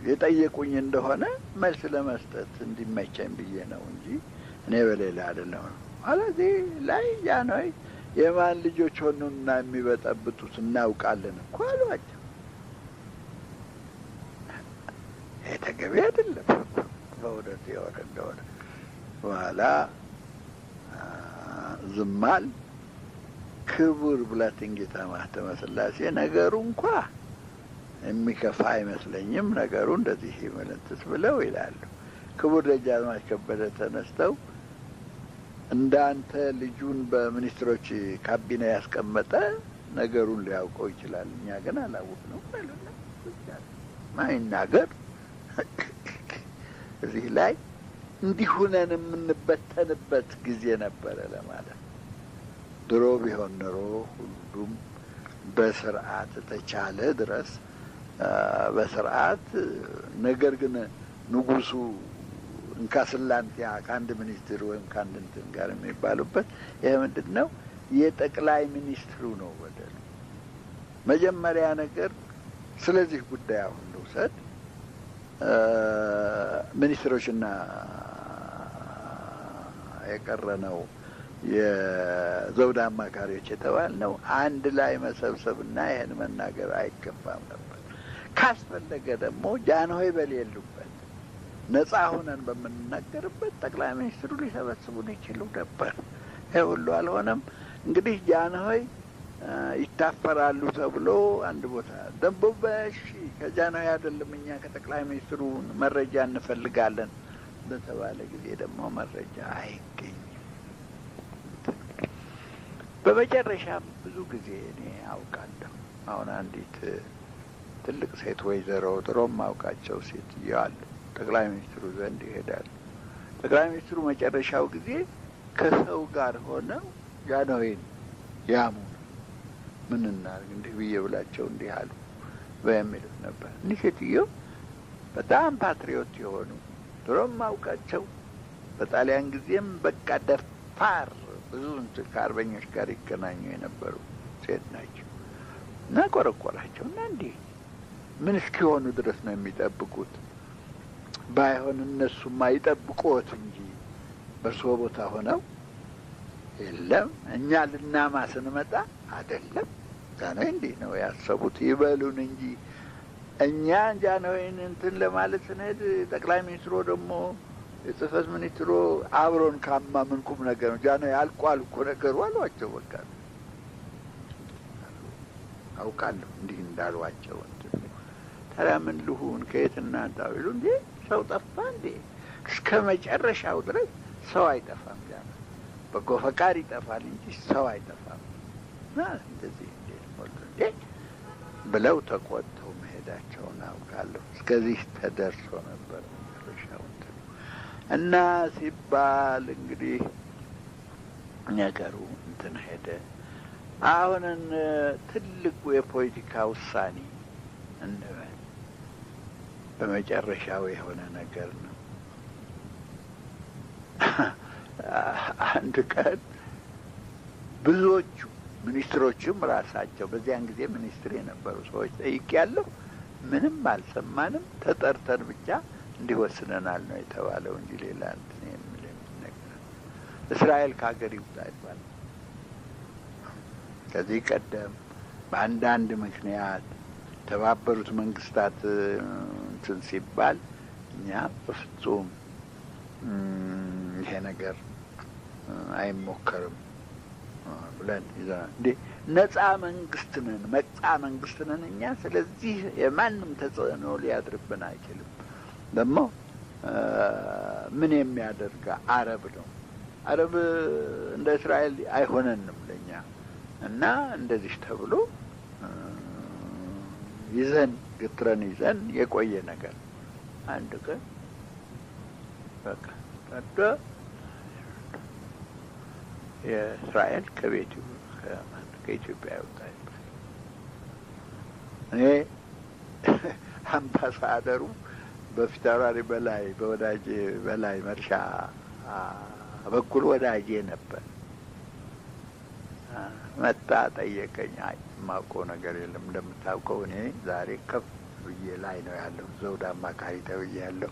የጠየቁኝ እንደሆነ መልስ ለመስጠት እንዲመቸኝ ብዬ ነው እንጂ እኔ በሌላ አይደለም። እዚህ ላይ ጃንሆይ የማን ልጆች ሆኑና የሚበጠብጡት እናውቃለን እኮ አሏቸው። ይሄ ተገቢ አይደለም በእውነት የሆነ እንደሆነ። በኋላ ዝማል ክቡር ብላቴን ጌታ ማህተመ ሥላሴ ነገሩ እንኳ የሚከፋ አይመስለኝም፣ ነገሩ እንደዚህ ምልንትስ ብለው ይላሉ። ክቡር ደጃዝማች ከበደ ተነስተው እንዳንተ ልጁን በሚኒስትሮች ካቢኔ ያስቀመጠ ነገሩን ሊያውቀው ይችላል፣ እኛ ግን አላወቅነውም አሉና ማይናገር እዚህ ላይ እንዲህ ሆነን የምንበተንበት ጊዜ ነበረ ለማለት። ድሮ ቢሆን ኖሮ ሁሉም በስርዓት ተቻለ ድረስ በስርዓት ነገር ግን ንጉሱ እንካስላንቲያ ከአንድ ሚኒስትር ወይም ከአንድ እንትን ጋር የሚባሉበት ይሄ ምንድነው? የጠቅላይ ሚኒስትሩ ነው በደሉ። መጀመሪያ ነገር ስለዚህ ጉዳይ አሁን ልውሰድ። ሚኒስትሮችና የቀረነው የዘውድ አማካሪዎች የተባልነው አንድ ላይ መሰብሰብና ይሄን መናገር አይገባም ነበር። ካስፈለገ ደግሞ ጃንሆይ በሌሉበት ነፃ ሆነን በምንናገርበት ጠቅላይ ሚኒስትሩ ሊሰበስቡን ይችሉ ነበር። ይሄ ሁሉ አልሆነም። እንግዲህ ጃንሆይ ይታፈራሉ ተብሎ አንድ ቦታ ደግሞ በሺ ከጃንሆይ አይደለም እኛ ከጠቅላይ ሚኒስትሩ መረጃ እንፈልጋለን በተባለ ጊዜ ደግሞ መረጃ አይገኝም። በመጨረሻም ብዙ ጊዜ እኔ አውቃለሁ። አሁን አንዲት ትልቅ ሴት ወይዘሮ ድሮም አውቃቸው ሴትየው አሉ። ጠቅላይ ሚኒስትሩ ዘንድ ይሄዳሉ። ጠቅላይ ሚኒስትሩ መጨረሻው ጊዜ ከሰው ጋር ሆነው ጃንሆይን ያሙ ምን እናድርግ እንዲህ ብዬ ብላቸው እንዲህ አሉ በሚሉት ነበር። እኒህ ሴትዮ በጣም ፓትሪዮት የሆኑ ድሮም አውቃቸው በጣሊያን ጊዜም በቃ ደፋር ብዙ እንትን ከአርበኞች ጋር ይገናኙ የነበሩ ሴት ናቸው። እና ቆረቆራቸው እና እንዲህ ምን እስኪሆኑ ድረስ ነው የሚጠብቁት? ባይሆን እነሱማ ይጠብቁት እንጂ በእርስዎ ቦታ ሆነው የለም እኛ ልናማ ስንመጣ አይደለም ጃንሆይ እንዲህ ነው ያሰቡት ይበሉን እንጂ እኛ ጃንሆይን እንትን ለማለት ስንሄድ ጠቅላይ ሚኒስትሩ ደግሞ የጽህፈት ሚኒስትሩ አብሮን ካማ ምን ቁም ነገር ነው ጃንሆይ አልቋል እኮ ነገሩ አሏቸው። በቃ አውቃለሁ እንዲህ እንዳሏቸው። እንትን ታዲያ ምን ልሁን ከየት እናንተ ቢሉ እንዴ ሰው ጠፋ እንዴ? እስከ መጨረሻው ድረስ ሰው አይጠፋም። ጃንሆይ በጎ ፈቃድ ይጠፋል እንጂ ሰው አይጠፋም። እና እንደዚህ እንዴት ሞልቶ እንዴ ብለው ተቆጥተው መሄዳቸውን አውቃለሁ። እስከዚህ ተደርሶ ነበር መጨረሻው እንትኑ እና ሲባል እንግዲህ ነገሩ እንትን ሄደ። አሁን ትልቁ የፖለቲካ ውሳኔ እንበል በመጨረሻው የሆነ ነገር ነው። አንድ ቀን ብዙዎቹ ሚኒስትሮችም ራሳቸው በዚያን ጊዜ ሚኒስትር የነበሩ ሰዎች ጠይቄያለሁ። ምንም አልሰማንም፣ ተጠርተን ብቻ እንዲወስነናል ነው የተባለው እንጂ ሌላ እንትን የሚል ነገር እስራኤል ከሀገር ይውጣ ይባላል። ከዚህ ቀደም በአንዳንድ ምክንያት የተባበሩት መንግስታት እንትን ሲባል እኛ በፍጹም ይሄ ነገር አይሞከርም ብለን ይዘናል። እንዴ ነፃ መንግስት ነን፣ ነፃ መንግስት ነን እኛ። ስለዚህ የማንም ተጽዕኖ ሊያድርብን አይችልም። ደግሞ ምን የሚያደርግ አረብ ነው። አረብ እንደ እስራኤል አይሆነንም ለኛ እና እንደዚህ ተብሎ ይዘን ግትረን ይዘን የቆየ ነገር አንድ ቀን በቃ ታዳ የእስራኤል ከቤቱ ከኢትዮጵያ ይወጣ ይባል። እኔ አምባሳደሩ በፊታውራሪ በላይ በወዳጄ በላይ መርሻ በኩል ወዳጄ ነበር። መጣ ጠየቀኝ። አይ የማውቀው ነገር የለም፣ እንደምታውቀው እኔ ዛሬ ከፍ ብዬ ላይ ነው ያለው፣ ዘውድ አማካሪ ተብዬ ያለው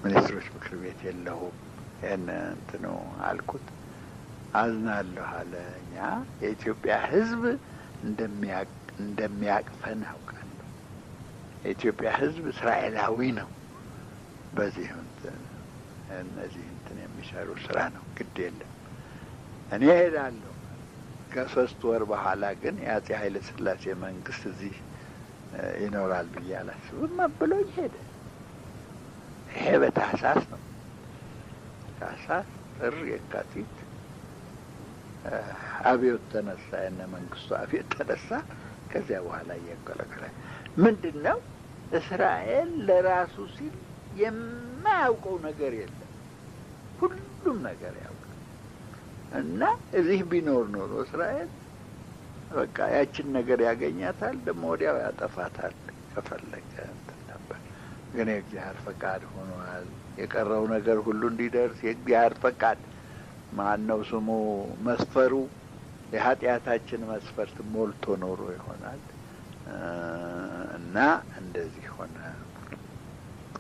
ሚኒስትሮች ምክር ቤት የለሁም። ይህን እንትኑ አልኩት። አዝናለሁ አለ። እኛ የኢትዮጵያ ሕዝብ እንደሚያቅፈን አውቃለሁ። የኢትዮጵያ ሕዝብ እስራኤላዊ ነው። በዚህ እንትን እነዚህ እንትን የሚሰሩ ስራ ነው። ግድ የለም እኔ እሄዳለሁ። ከ3 ወር በኋላ ግን የአፄ ኃይለ ሥላሴ መንግስት እዚህ ይኖራል ብዬ አላስብም ብሎኝ ሄደ። ይሄ በታህሳስ ነው። ታህሳስ፣ ጥር፣ የካቲት አብዮት ተነሳ። የነ መንግስቱ አብዮት ተነሳ። ከዚያ በኋላ እያንቆለቆለ ምንድን ነው እስራኤል ለራሱ ሲል የማያውቀው ነገር የለም። ሁሉም ነገር ያውቃል። እና እዚህ ቢኖር ኖሮ እስራኤል በቃ ያችን ነገር ያገኛታል፣ ደግሞ ወዲያው ያጠፋታል ከፈለገ እንትን ነበር። ግን የእግዚአብሔር ፈቃድ ሆኗል። የቀረው ነገር ሁሉ እንዲደርስ የእግዚአብሔር ፈቃድ ማን ነው ስሙ መስፈሩ የኃጢአታችን መስፈርት ሞልቶ ኖሮ ይሆናል እና እንደዚህ ሆነ።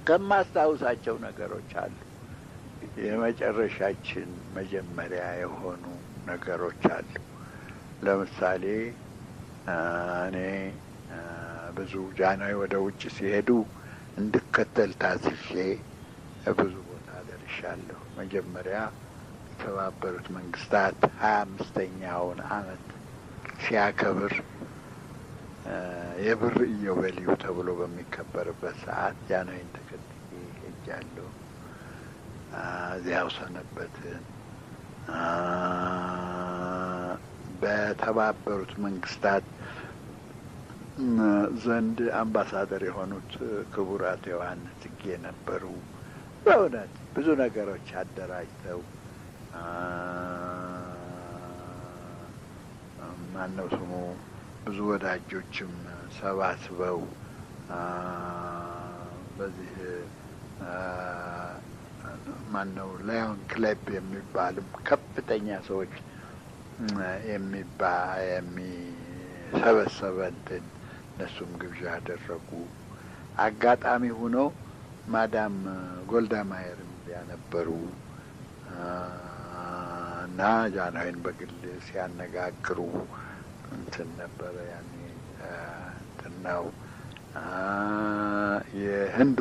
ከማስታውሳቸው ነገሮች አሉ። የመጨረሻችን መጀመሪያ የሆኑ ነገሮች አሉ። ለምሳሌ እኔ ብዙ ጃንሆይ ወደ ውጭ ሲሄዱ እንድከተል ታዝዤ ብዙ ቦታ ደርሻለሁ። መጀመሪያ የተባበሩት መንግስታት 25ኛውን ዓመት ሲያከብር የብር ኢዮቤልዩ ተብሎ በሚከበርበት ሰዓት ጃንሆይን ተከትዬ ሄጃለሁ። እዚያው ሰነበትን። በተባበሩት መንግስታት ዘንድ አምባሳደር የሆኑት ክቡር አቶ ዮሐንስ ጽጌ ነበሩ። በእውነት ብዙ ነገሮች አደራጅተው ማነው ስሙ ብዙ ወዳጆችም ሰባስበው በዚህ ማነው ላዮን ክለብ የሚባልም ከፍተኛ ሰዎች የሚሰበሰበ እንትን እነሱም ግብዣ አደረጉ። አጋጣሚ ሆኖ ማዳም ጎልዳ ማየርም ነበሩ እና ጃንሆይን በግል ሲያነጋግሩ እንትን ነበረ። ያኔ እንትን ነው። የህንዷ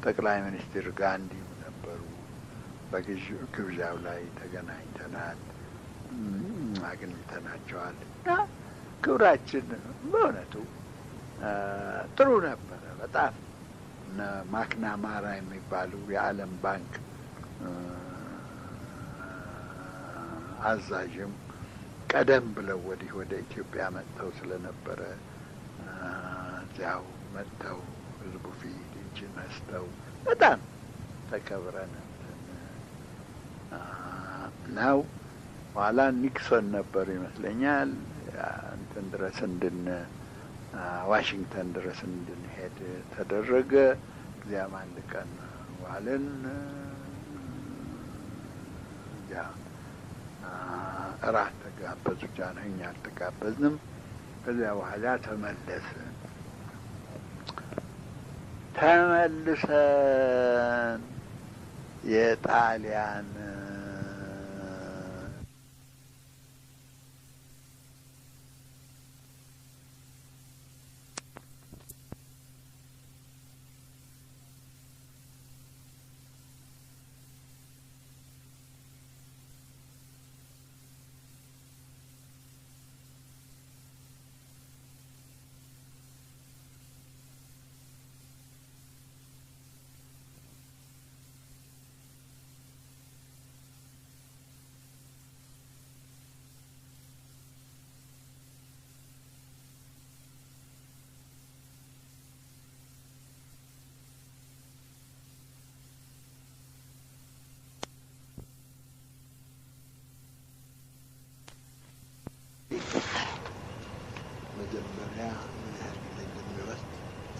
ጠቅላይ ሚኒስትር ጋንዲም ነበሩ። በግብዣው ላይ ተገናኝተናል፣ አግኝተናቸዋል እና ክብራችን በእውነቱ ጥሩ ነበረ በጣም። እነ ማክናማራ የሚባሉ የዓለም ባንክ አዛዥም ቀደም ብለው ወዲህ ወደ ኢትዮጵያ መጥተው ስለነበረ እዚያው መጥተው ህዝቡ ፊት እጅ ነስተው በጣም ተከብረን እንትን ነው። ኋላ ኒክሶን ነበሩ ይመስለኛል እንትን ድረስ ዋሽንግተን ድረስ እንድንሄድ ተደረገ። እዚያም አንድ ቀን ዋልን። እዚያ እራት ተጋበዙ። ጃንሆይ እኛ አልተጋበዝንም። ከዚያ በኋላ ተመለስን። ተመልሰን የጣሊያን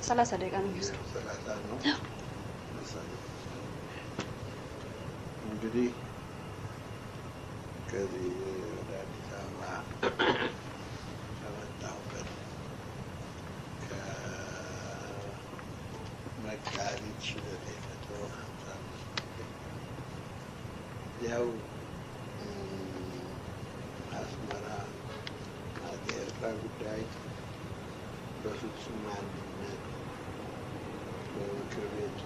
30 ደቂቃ ነው የሚወስደው። 30 ነው መሰለኝ። እንግዲህ ከዚህ ወደ አዲስ አበባ ከመጣሁበት ከመጋቢት 1955 ያው አስመራ የኤርትራ ጉዳይ በፍጹም አንድነት በምክር ቤቱ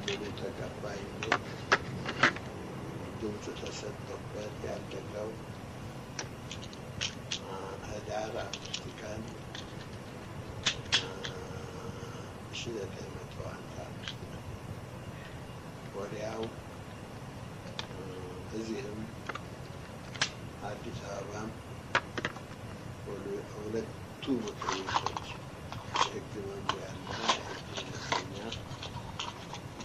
ሙሉ ተቀባይነት ድምፅ ተሰጥቶበት ያለቀው ህዳር 5 ቀን 1955 ነው። ወዲያው እዚህም አዲስ አበባም ሁለቱ ምክር ቤቶች የህግ መምሪያና የህግ መወሰኛ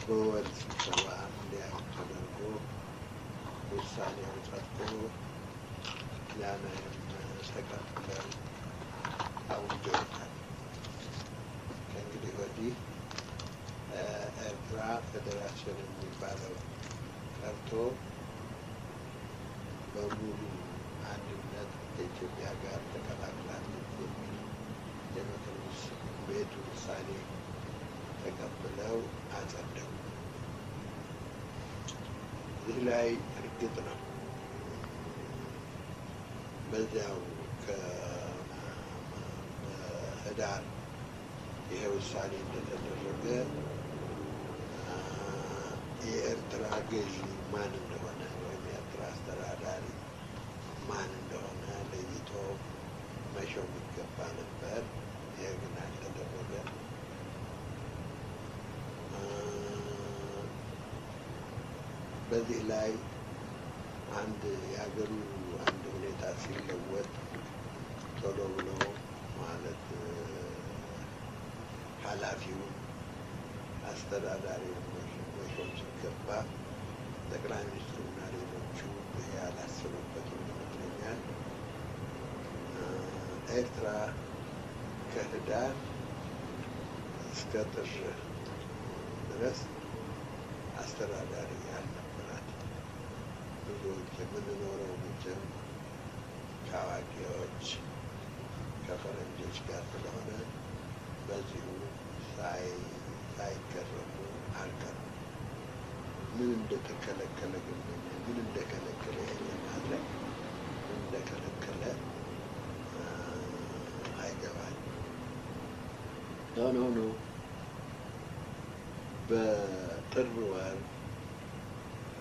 በወል ስብሰባ እንዲያዩ ተደርጎ ውሳኔው ጸድቆ ያንንም ተቀብለው አውጀውታል። ከእንግዲህ ወዲህ ኤርትራ ፌዴሬሽን የሚባለው ቀርቶ በሙሉ አንድነት ከኢትዮጵያ ጋር ተቀላቅላለች የሚል የምክር ቤቱ ውሳኔ ተቀብለው አጸደቁ። እዚህ ላይ እርግጥ ነው በዚያው ከህዳር ይሄ ውሳኔ እንደተደረገ የኤርትራ ገዢ ማን እንደሆነ ወይም የኤርትራ አስተዳዳሪ ማን እንደሆነ ለይቶ መሾም ይገባ ነበር። ይሄ ግን አልተደረገም። በዚህ ላይ አንድ የሀገሩ አንድ ሁኔታ ሲለወጥ ቶሎ ብሎ ማለት ኃላፊውን አስተዳዳሪውን መሾም ሲገባ ጠቅላይ ሚኒስትሩና ሌሎቹ ይሄ አላሰቡበትም ይመስለኛል። ኤርትራ ከህዳር እስከ ጥር ድረስ አስተዳዳሪ አልነበራት። ብዙዎች የምንኖረው መቼም ከአዋቂዎች ከፈረንጆች ጋር ስለሆነ በዚሁ ሳይገረሙ አልቀሩም። ምን እንደተከለከለ ግን ምን እንደከለከለ ይሄን ለማድረግ ምን እንደከለከለ አይገባኝም። ሆኖ ሆኖ በጥር ወር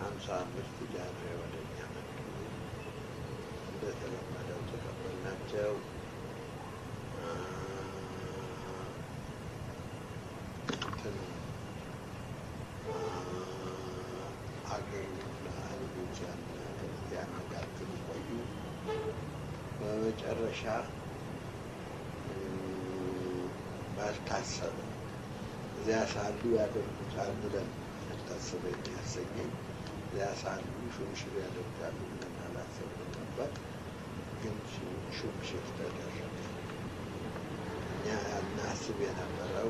55 ጃንሆይ ወደ እኛ መጡ። እንደተለመደው ተቀበልናቸው። እንትኑ አገሩና ሕዝቡን ሲያነጋግሩ ቆዩ። በመጨረሻ ባልታሰበ እዚያ ሳሉ ያደርጉታል ብለን ያልታሰበ የሚያሰኘኝ እዚያ ሳሉ ሹምሽር ያደርጋሉ ብለን አላሰብንም ነበር። ግን ሹምሽር ተደረገ። እኛ እናስብ የነበረው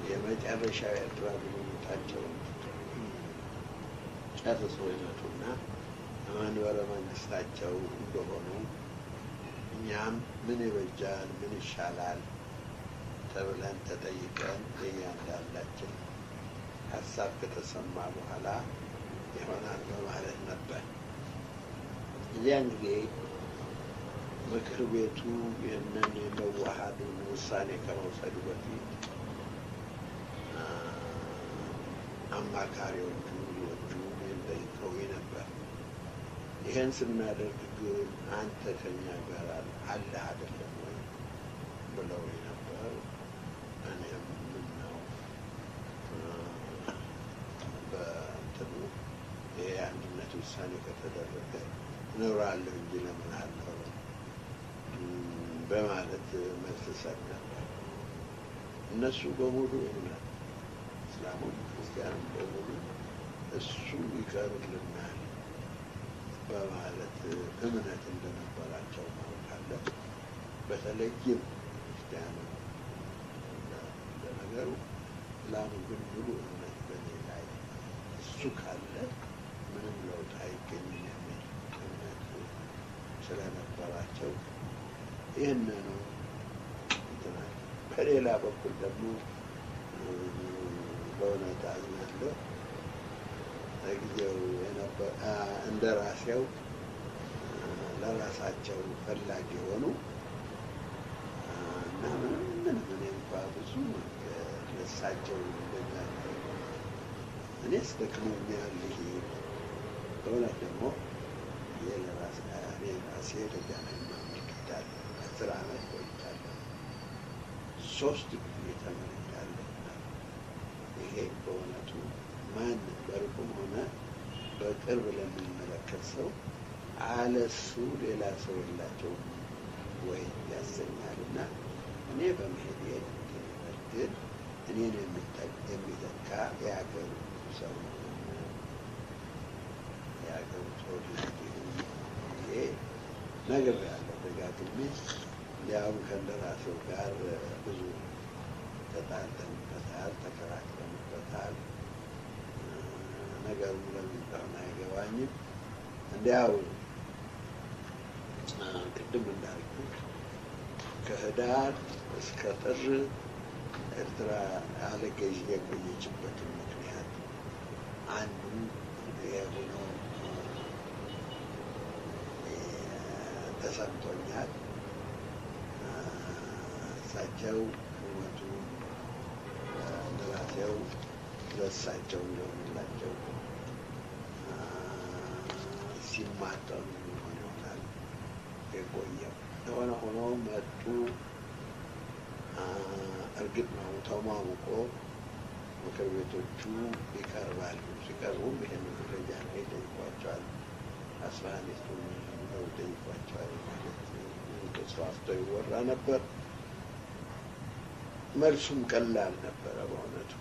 የመጨረሻው የኤርትራ ግንኙነታቸውን ጨርሶ ይመጡና መንበረ መንግስታቸው እንደሆኑ እኛም ምን ይበጃል ምን ይሻላል ተብለን ተጠይቀን የእያንዳንዳችን ሀሳብ ከተሰማ በኋላ ይሆናል በማለት ነበር። እዚያን ጊዜ ምክር ቤቱ ይህንን የመዋሃዱን ውሳኔ ከመውሰዱ በፊት አማካሪዎቹ ብዙዎቹ እኔን ጠይቀውኝ ነበር። ይህን ስናደርግ ግን አንተ ከኛ ጋር አለህ አይደለም ወይ ብለውኝ ነበር። እኔም ምነው በእንትኑ ይሄ የአንድነት ውሳኔ ከተደረገ እኖራለሁ እንጂ ለምን አልኖርም በማለት መልስ ሰጥ ነበር። እነሱ በሙሉ እምነት እስላሙም ክርስቲያኑም በሙሉ እሱ ይቀርልናል በማለት እምነት እንደነበራቸው ማወቃለሁ። በተለይም ክርስቲያኑ ነገሩ። ፕላኑ ግን ሙሉ እምነት በእኔ ላይ እሱ ካለ ምንም ለውጥ አይገኝም የሚል እምነት ስለነበራቸው ይህንኑ እንትናል። በሌላ በኩል ደግሞ በእውነት አዝናለሁ። ለጊዜው እንደራሴው ለራሳቸው ፈላጊ የሆኑ እና ምንም ምንም እኔ እንኳ ብዙ ለሳቸው እንደዛ እኔስ ደክሞኛል ልሂድ። በእውነት ደግሞ እኔ ራሴ ለጃንሆይ አመልክቻለሁ። 10 ዓመት ቆይቻለሁ። 3 ጊዜ ተመርጫለሁ። ይሄ በእውነቱ ማንም በሩቁም ሆነ በቅርብ ለሚመለከት ሰው አለሱ ሌላ ሰው የላቸውም ወይ ያሰኛል። እና እኔ በመሄዴ ግን እኔን የሚተካ የሀገሩ ሰው የሀገሩ ተወላጅ ይሁን ብዬ ነግሬያለሁ ደጋግሜ። እንዲያውም ከእንደራሴው ጋር ብዙ ተጣልተንበታል፣ ተከራክረንበታል። ነገሩ ለምን እንደሆነ አይገባኝም። እንዲያው ቅድም እንዳልኩት ከህዳር እስከ ጥር ኤርትራ ያለ ገዢ የቆየችበትን ምክንያት አንዱ የሆነው ተሰምቶኛል። እሳቸው ሹመቱ እንደራሴው ለእሳቸው እንደሆነላቸው ሲማጠኑ ሊሆን ይሆናል የቆየው። የሆነ ሆኖ መጡ። እርግጥ ነው ተሟሙቆ ምክር ቤቶቹ ይቀርባሉ። ሲቀርቡም ይሄን መረጃ ነው ይጠይቋቸዋል። 11ቱን ብለው ይጠይቋቸዋል ማለት ተስፋፍቶ ይወራ ነበር። መልሱም ቀላል ነበረ በእውነቱ።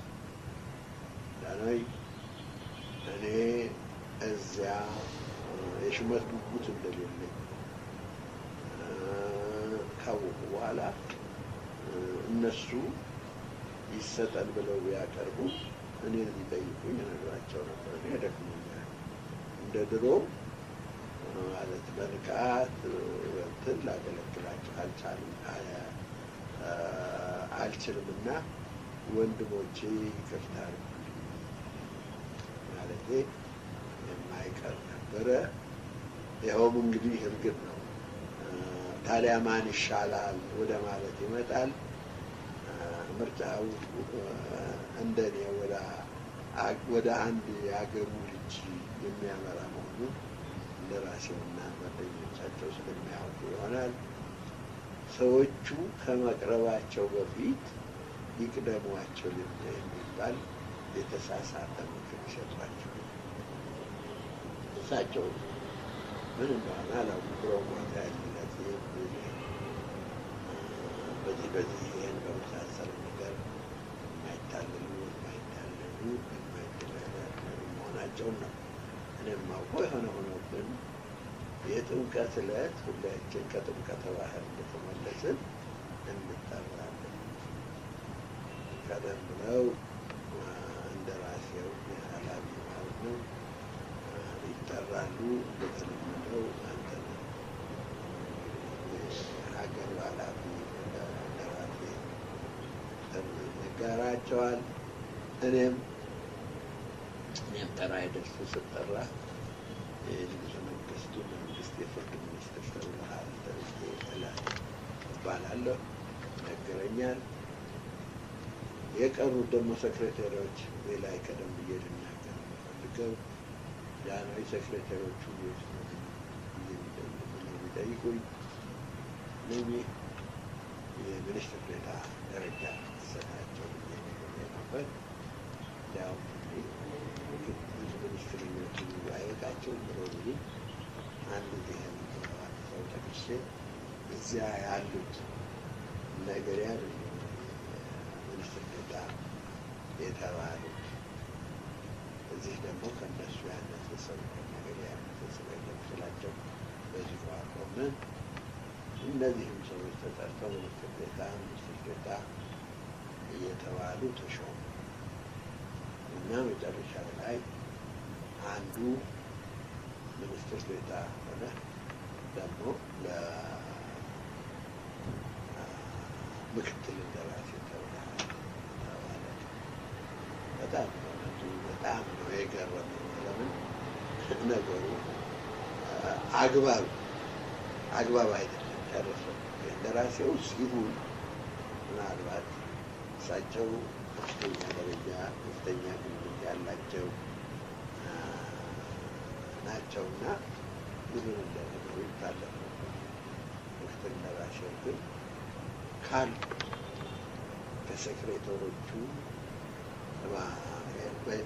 ጃንሆይ እኔ እዚያ የሹመት ጉጉት እንደሌለኝ ካወቁ በኋላ እነሱ ይሰጠን ብለው ቢያቀርቡ እኔን ቢጠይቁኝ እነግራቸው ነበር። እኔ ደክሞኛል፣ እንደ ድሮ ማለት በንቃት እንትን ላገለግላቸው አልችልምና ወንድሞቼ ይቅርታ አድርጉልኝ ማለቴ የማይቀር ነበረ። ይኸውም እንግዲህ እርግጥ ነው ታዲያ ማን ይሻላል ወደ ማለት ይመጣል። ምርጫው እንደኔ ወደ አንድ የሀገሩ ልጅ የሚያመራ መሆኑን እንደራሴውና ጓደኞቻቸው ስለሚያውቁ ይሆናል። ሰዎቹ ከመቅረባቸው በፊት ይቅደሟቸው የሚባል የተሳሳተ ምክር ይሰጧቸው። እሳቸው ምን እንደሆነ አላውቅም። ፕሮሞታ ያለለት በዚህ በዚህ ይህን በመሳሰለ ነገር የማይታለሉ የማይታለሉ የማይደላደሉ መሆናቸውን ነው እኔም የማውቀው። የሆነ ሆኖ ግን የጥምቀት ዕለት ሁላችን ከጥምቀተ ባህር እንደተመለስን እንጠራለን። ቀደም ብለው እንደራሴው ኃላፊ ማለት ነው ይጠራሉ። እንደተለመደው አንተ የሀገሩ ኃላፊ እንደራሴ ተብሎ ይነገራቸዋል። እኔም ተራ ደርሶ ስጠራ የንጉሠ ነገሥቱ መንግስት የፍርድ ሚኒስትር ተብለሃል ተብዬ እባላለሁ። ይነገረኛል። የቀሩት ደግሞ ሴክሬታሪዎች ላይ ቀደም ብዬ ልናገር የምፈልገው ጃንሆይ ሴክሬታሪዎቹ ቢጠይቁኝ እነኚህ የሚኒስትር ዴኤታ ደረጃ ይሰጣቸው ብዬ ነግሬ ነበር። እንዲያውም ምክትል ሚኒስትርነቱ አይበቃቸውም ብለው ብዙ አንድ ይህን ሰው ጠቅሼ እዚያ ያሉት ነገር አይደለም ሚኒስትር ዴኤታ የተባሉት እዚህ ደግሞ ከእነሱ ያነሰ ሰው ነገር ያነሰ ሰው የለም ስላቸው በዚሁ አቆምን። እነዚህም ሰዎች ተጠርተው ሚኒስትር ዴኤታ ሚኒስትር ዴኤታ እየተባሉ ተሾሙ እና መጨረሻ ላይ አንዱ ሚኒስትር ዴኤታ ሆነ፣ ደግሞ ለምክትል እንደራሴ ተብለሃል ተባለ። በጣም በእውነቱ በጣም ነው የገረመኝ። ለምን ነገሩ አግባብ አግባብ አይደለም ጨርሶ። እንደራሴው ሲሆን ምናልባት እሳቸው ከፍተኛ ደረጃ ከፍተኛ ግምት ያላቸው ናቸውና ይሁን እንደነገሩ ይታለፍ ነበር። ምክትል እንደራሴው ግን ካሉት ከሴክሬተሮቹ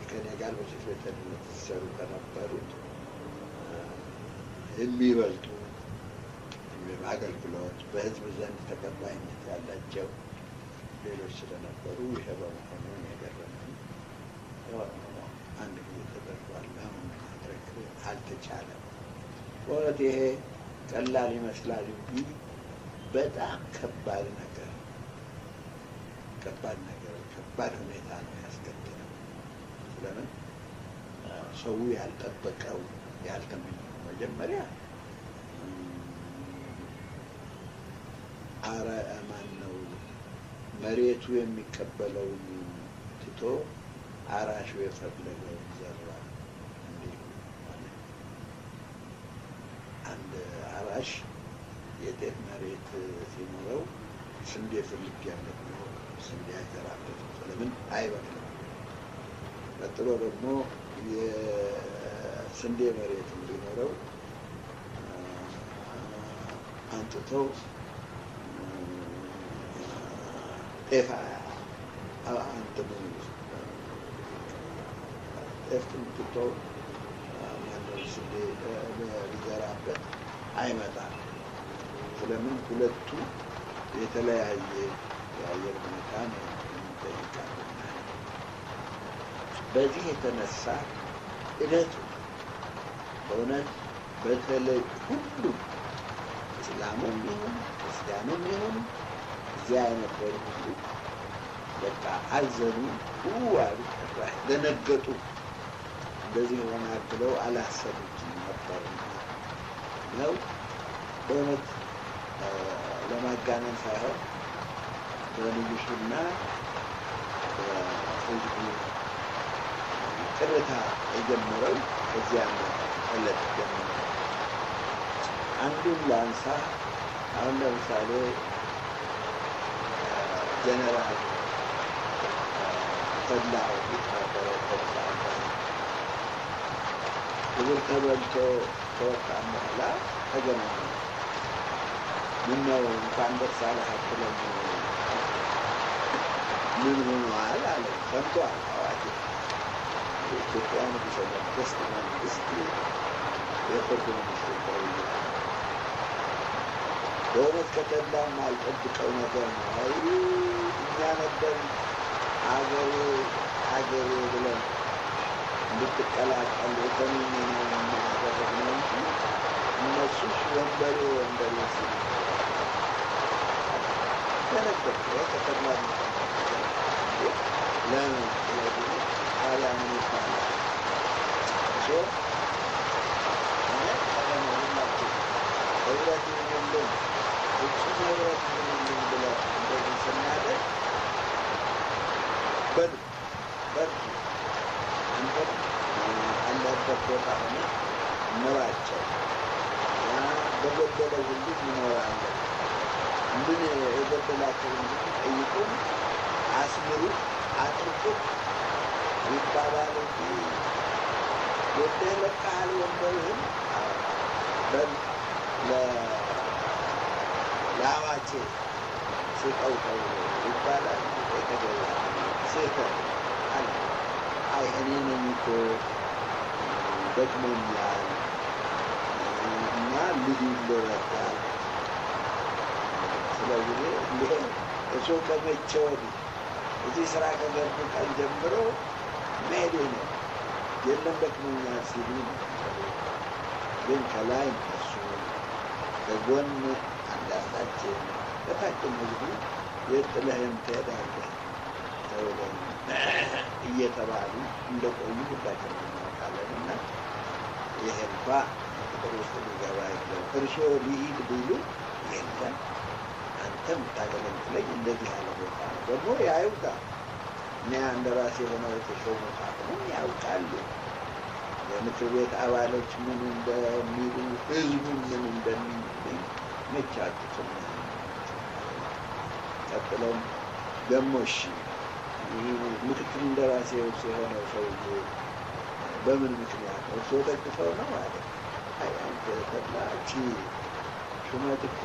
ከኔ ጋር በሴክሬተሪነት ሲሰሩ ከነበሩት የሚበልጡ አገልግሎት በሕዝብ ዘንድ ተቀባይነት ያላቸው ሌሎች ስለነበሩ ይሄ በመሆኑ የገረመኝ። የሆነ ሆኖ አንድ ጊዜ ተደርጓል። አሁን ማድረግ አልተቻለም። በእውነት ይሄ ቀላል ይመስላል እንጂ በጣም ከባድ ነገር ከባድ ነገር ከባድ ሁኔታ ነው ያስከተለው። ስለምን ሰው ያልጠበቀው ያልተመኘው መጀመሪያ አረ ማን ነው መሬቱ የሚቀበለውን ትቶ አራሹ የፈለገውን ዘራ እንዲሁ ማለት ነው። አንድ አራሽ የጤፍ መሬት ሲኖረው ስንዴ ፈልጌያለሁ ብሎ ስንዴ አይዘራበትም። ስለምን አይበቅልም። ቀጥሎ ደግሞ የስንዴ መሬት ቢኖረው አንጥቶ ጤፍ እንትኑ ጤፍ ትቶ ማነው ስንዴ ቢዘራበት አይመጣም። ስለምን ሁለቱ የተለያየ የአየር ሁኔታ ነው የሚጠይቃልና በዚህ የተነሳ እለቱ በእውነት በተለይ ሁሉም እስላሙም ይሁን ክርስቲያኑም ይሁን እዚያ የነበሩ ሁሉ በቃ አዘኑ፣ አሉ፣ ደነገጡ። እንደዚህ ይሆናል ብለው አላሰቡትም ነበርና ነው። በእውነት ለማጋነን ሳይሆን በንጉሱና በሕዝቡ ቅሬታ የጀመረው ከዚያ ዕለት ጀምሮ። አንዱን ላንሳ። አሁን ለምሳሌ ጀነራል ተድላ ነበረ። ተድላ ክብር ተበልቶ ከወጣም በኋላ ተገናኘ። ምነው እንኳን ደስ አለህ አትለኝ? ምን ሆኗል አለ። ሰምቷል አዋጅ የኢትዮጵያ ንጉሠ ነገሥት መንግስት የፍርድ ሚኒስትር ተብያለሁ። በእውነት ከተድላም አልጠብቀው ነገር ነው። አይ እኛ ነበር አገሬ አገሬ ብለን እንድትቀላቀል የተመኘነውና ያደረግነው እንጂ እነሱስ ወንበሬ ወንበሬ ሲሉ ደነገጥኩ። ከተድላ ለምን ታዲያ ምን ይባላል? እሶ ሁላችን ህብረት ይሁንልን ፍጹም ህብረት ይሁንልን ብለን እንደዚህ ስናደርግ በሉ በርቱ፣ አንተም አለህበት ቦታ ሆነ ምራቸው፣ በጎደለው ሁሉ ይኖራለን። ምን የጎደላቸውን ሁሉ ጠይቁን፣ አስምሩ፣ አጥርቁት ይባባል እንጂ ወደህ ለቀሃል ወንበርህን በል ለአዋቼ ስጠው ተብሎ ይባላል። የተገባ ስህተት አለ። አይ እኔ ነኝ እኮ ደክሞኛል እና ልሂድ ልረዳ። ስለዚህ እሱ ከመቼ ወዲህ እዚህ ስራ ከገቡ ቀን ጀምሮ መሄዴ ነው። የለም ደክሞኛል ሲሉ ነው። ግን ከላይ እነሱ ከጎን አንዳንዳችን በታችን ህዝቡ የት ጥለህን ትሄዳለህ? ተብለን እየተባሉ እንደቆዩ ሁላችንም እናውቃለን። እና ይሄ እንኳ ቁጥር ውስጥ ሊገባ የለም። እርስዎ ሊሂድ ቢሉ የለም፣ አንተ የምታገለግለኝ እንደዚህ ያለ ቦታ ነው። ደግሞ ያዩታል። እኛ እንደራሴ ሆነው የተሾሙት አሁንም ያውቃሉ። የምክር ቤት አባሎች ምን እንደሚሉ፣ ህዝቡ ምን እንደሚል መች አጡትም። ቀጥለውም ደግሞ እሺ ምክትል እንደራሴው የሆነው ሰውዬ በምን ምክንያት ነው? እርስዎ ደግፈው ነው አለ። አይ አንተ ተድላ፣ እቺ ሹመት እኮ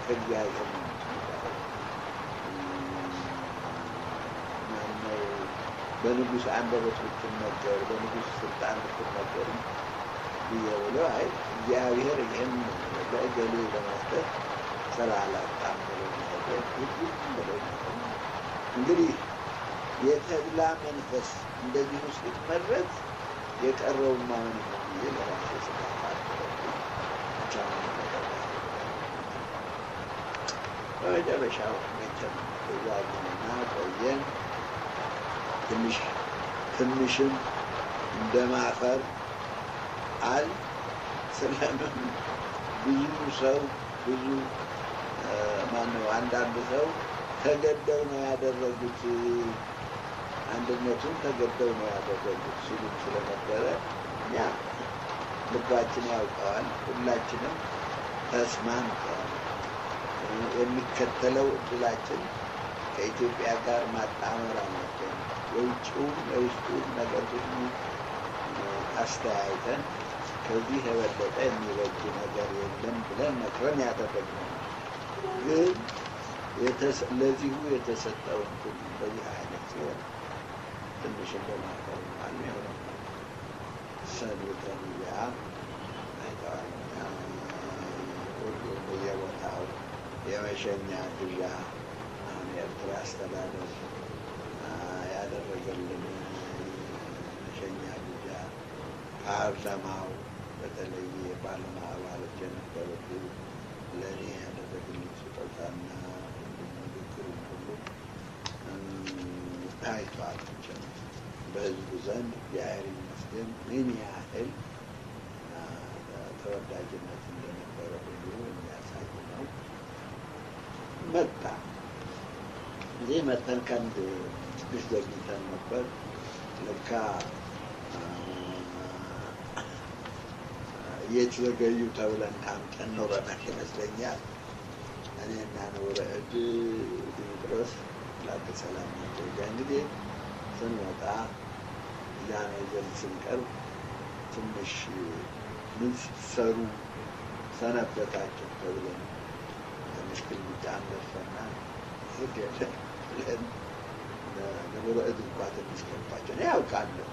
ከእግዚአብሔር ነው የምትመጣው። ማነው በንጉሥ አንደበት ብትነገር፣ በንጉሥ ስልጣን ብትነገር ብዬ ብለው፣ አይ እግዚአብሔር ይህን ለእገሌ ለመስጠት ስራ አላጣም ብሎ ብሎ እንግዲህ የተድላ መንፈስ እንደዚሁ ሲመረዝ የቀረውማ ምን ይሆን ብዬ ለራሴ ስጋት አደረብኝ። ብቻውን ነገር በመጨረሻው መቼም እዛግንና ቆየን። ትንሽ ትንሽም እንደማፈር አል ስለምን ብዙ ሰው ብዙ ማነው አንዳንድ ሰው ተገደው ነው ያደረጉት፣ አንድነቱን ተገደው ነው ያደረጉት ሲሉም ስለነበረ እኛ ልባችን ያውቀዋል። ሁላችንም ተስማምተን የሚከተለው እድላችን ከኢትዮጵያ ጋር ማጣመር አለብን፣ የውጭውም የውስጡም ነገር ሁሉ አስተያይተን ከዚህ የበለጠ የሚበጅ ነገር የለም ብለን መክረን ያደረግነው ነው። ግን ለዚሁ የተሰጠው እንትን በዚህ አይነት ሲሆን ትንሽ እንደማፈር የሆነ ሰንብተን እዚያ አይተዋል። ሁሉም በየቦታው የመሸኛ ግብዣ አሁን የኤርትራ አስተዳደር ያደረገልን መሸኛ ግብዣ፣ ፓርላማው በተለይ የፓርላማ አባሎች የነበሩት ለእኔ ያደረግልኝ ስጦታና ንግግሩ ሁሉ ታይቷል። በህዝቡ ዘንድ እግዚአብሔር ይመስገን ምን ያህል ተወዳጅነት እንደነበረ ሁሉ የሚያሳይ ነው። መጣ እዚህ መተን ከአንድ ትንሽ ዘግይተን ነበር። ለካ የት ዘገዩ ተብለን ታምጠን ኖረናል ይመስለኛል። እኔና ንቡረእድ ዲሜጥሮስ ላከ ሰላም ናቸው። እዚያን ጊዜ ስንመጣ ጃንሆይ ዘንድ ስንቀርብ ትንሽ ምን ስትሰሩ ሰነበታችሁ ተብለን ትንሽ ግልምጫ አንደርሰና ብለን ንቡረእድ እንኳ ትንሽ ከፋቸው። እኔ ያውቃለሁ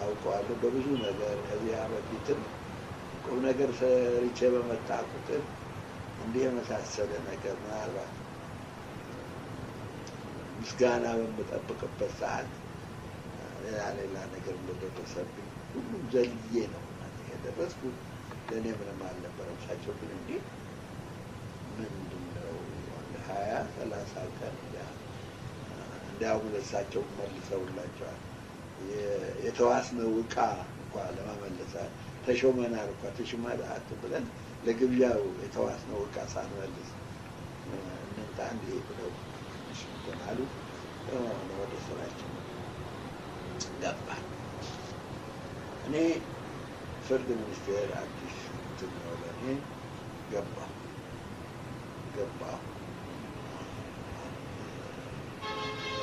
አውቀዋለሁ በብዙ ነገር። ከዚያ በፊትም ቁም ነገር ሰርቼ በመጣ ቁጥር እንዲህ የመሳሰለ ነገር ምናልባት ምስጋና በምጠብቅበት ሰዓት ሌላ ሌላ ነገር እንደደረሰብኝ ሁሉም ዘልዬ ነው የደረስኩት። ለእኔ ምንም አልነበረም። እሳቸው ግን እንዲህ ምንድን ነው አንድ 20 30 ቀን እንዲያውም ለእሳቸው መልሰውላቸዋል። የተዋስነው ዕቃ እንኳ ለመመለስ ተሾመናል እኳ ተሾመናል ብለን ለግብዣው የተዋስነው ዕቃ ሳንመልስ እንምጣ እንዲህ ብለው ትንሽ እንትን አሉ። ወደ ስራችን ገባን። እኔ ፍርድ ሚኒስቴር አዲስ እንትን ነው ለእኔ። ገባሁ ገባሁ።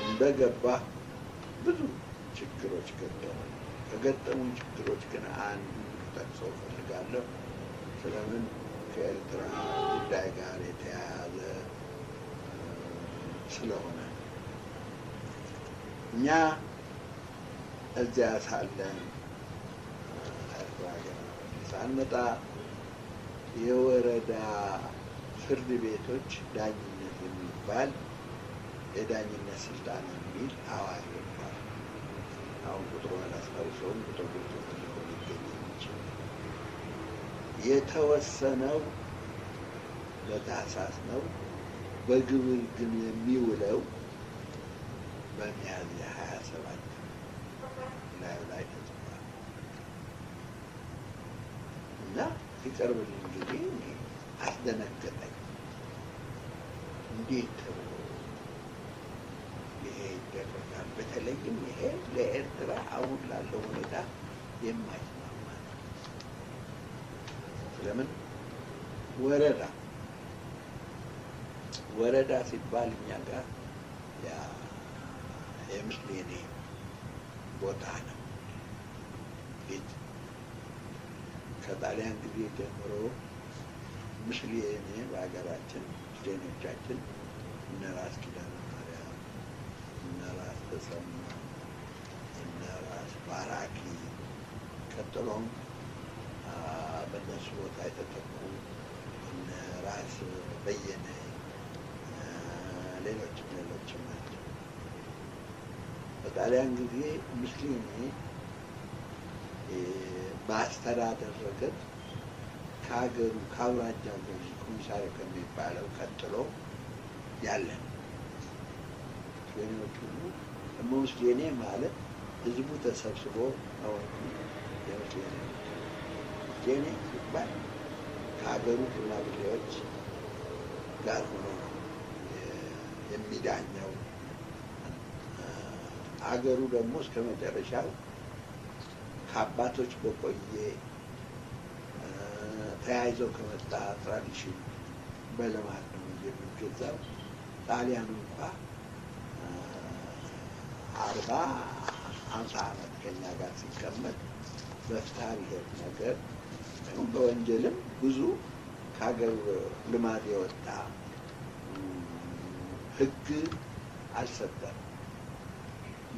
እንደገባሁ ብዙ ችግሮች ገጠሙ። ከገጠሙ ችግሮች ግን አንዱ ልጠቅሰው እፈልጋለሁ። ስለምን ከኤርትራ ጉዳይ ጋር የተያያዘ ስለሆነ እኛ እዚያ ሳለን ኤርትራ ገና ሳንመጣ የወረዳ ፍርድ ቤቶች ዳኝነት የሚባል የዳኝነት ስልጣን የሚል አዋጅ ወጥቷል። አሁን ቁጥሩ አላስታውሰውም። ቁጥር ገብቶ ፈልጎ ሊገኝ የሚችል የተወሰነው በታህሳስ ነው። በግብር ግን የሚውለው በሚያዝያ 27 ላዩ ላይ ተጽፏል። እና ሲቀርብልኝ ጊዜ አስደነገጠኝ። እንዴት ተብሎ ይሄ ይደረጋል? በተለይም ይሄ ለኤርትራ አሁን ላለው ሁኔታ የማይስማማ ነው። ስለምን ወረዳ ወረዳ ሲባል እኛ ጋር ያ የምስሌኔ ቦታ ነው። ፊት ከጣሊያን ጊዜ ጀምሮ ምስሌኔ በሀገራችን ምስሌኔዎቻችን እነ ራስ ኪዳነ ማርያም፣ እነ ራስ ተሰማ፣ እነ ራስ ባራኪ ቀጥሎም በእነሱ ቦታ የተተኩ እነ ራስ በየነ ሌሎችም ሌሎችም ናቸው። በጣሊያን ጊዜ ምስሌኔ በአስተዳደር ረገድ ከሀገሩ ከአውራጃው ገዢ ኮሚሳሪ ከሚባለው ቀጥሎ ያለ ነው። ምስሌኔዎች ሁሉ ደግሞ ምስሌኔ ማለት ህዝቡ ተሰብስቦ ነው እንጂ የምስሌኔ ምስሌኔ ሲባል ከሀገሩ ሽማግሌዎች ጋር ሆኖ ነው የሚዳኘው። አገሩ ደግሞ እስከ መጨረሻው ከአባቶች በቆየ ተያይዘው ከመጣ tradition በልማት ነው እንጂ የሚገዛው። ጣሊያን እንኳ 40 50 ዓመት ከኛ ጋር ሲቀመጥ በፍትሐ ብሔር ነገር በወንጀልም ብዙ ከሀገር ልማድ የወጣ ህግ አልሰጠም።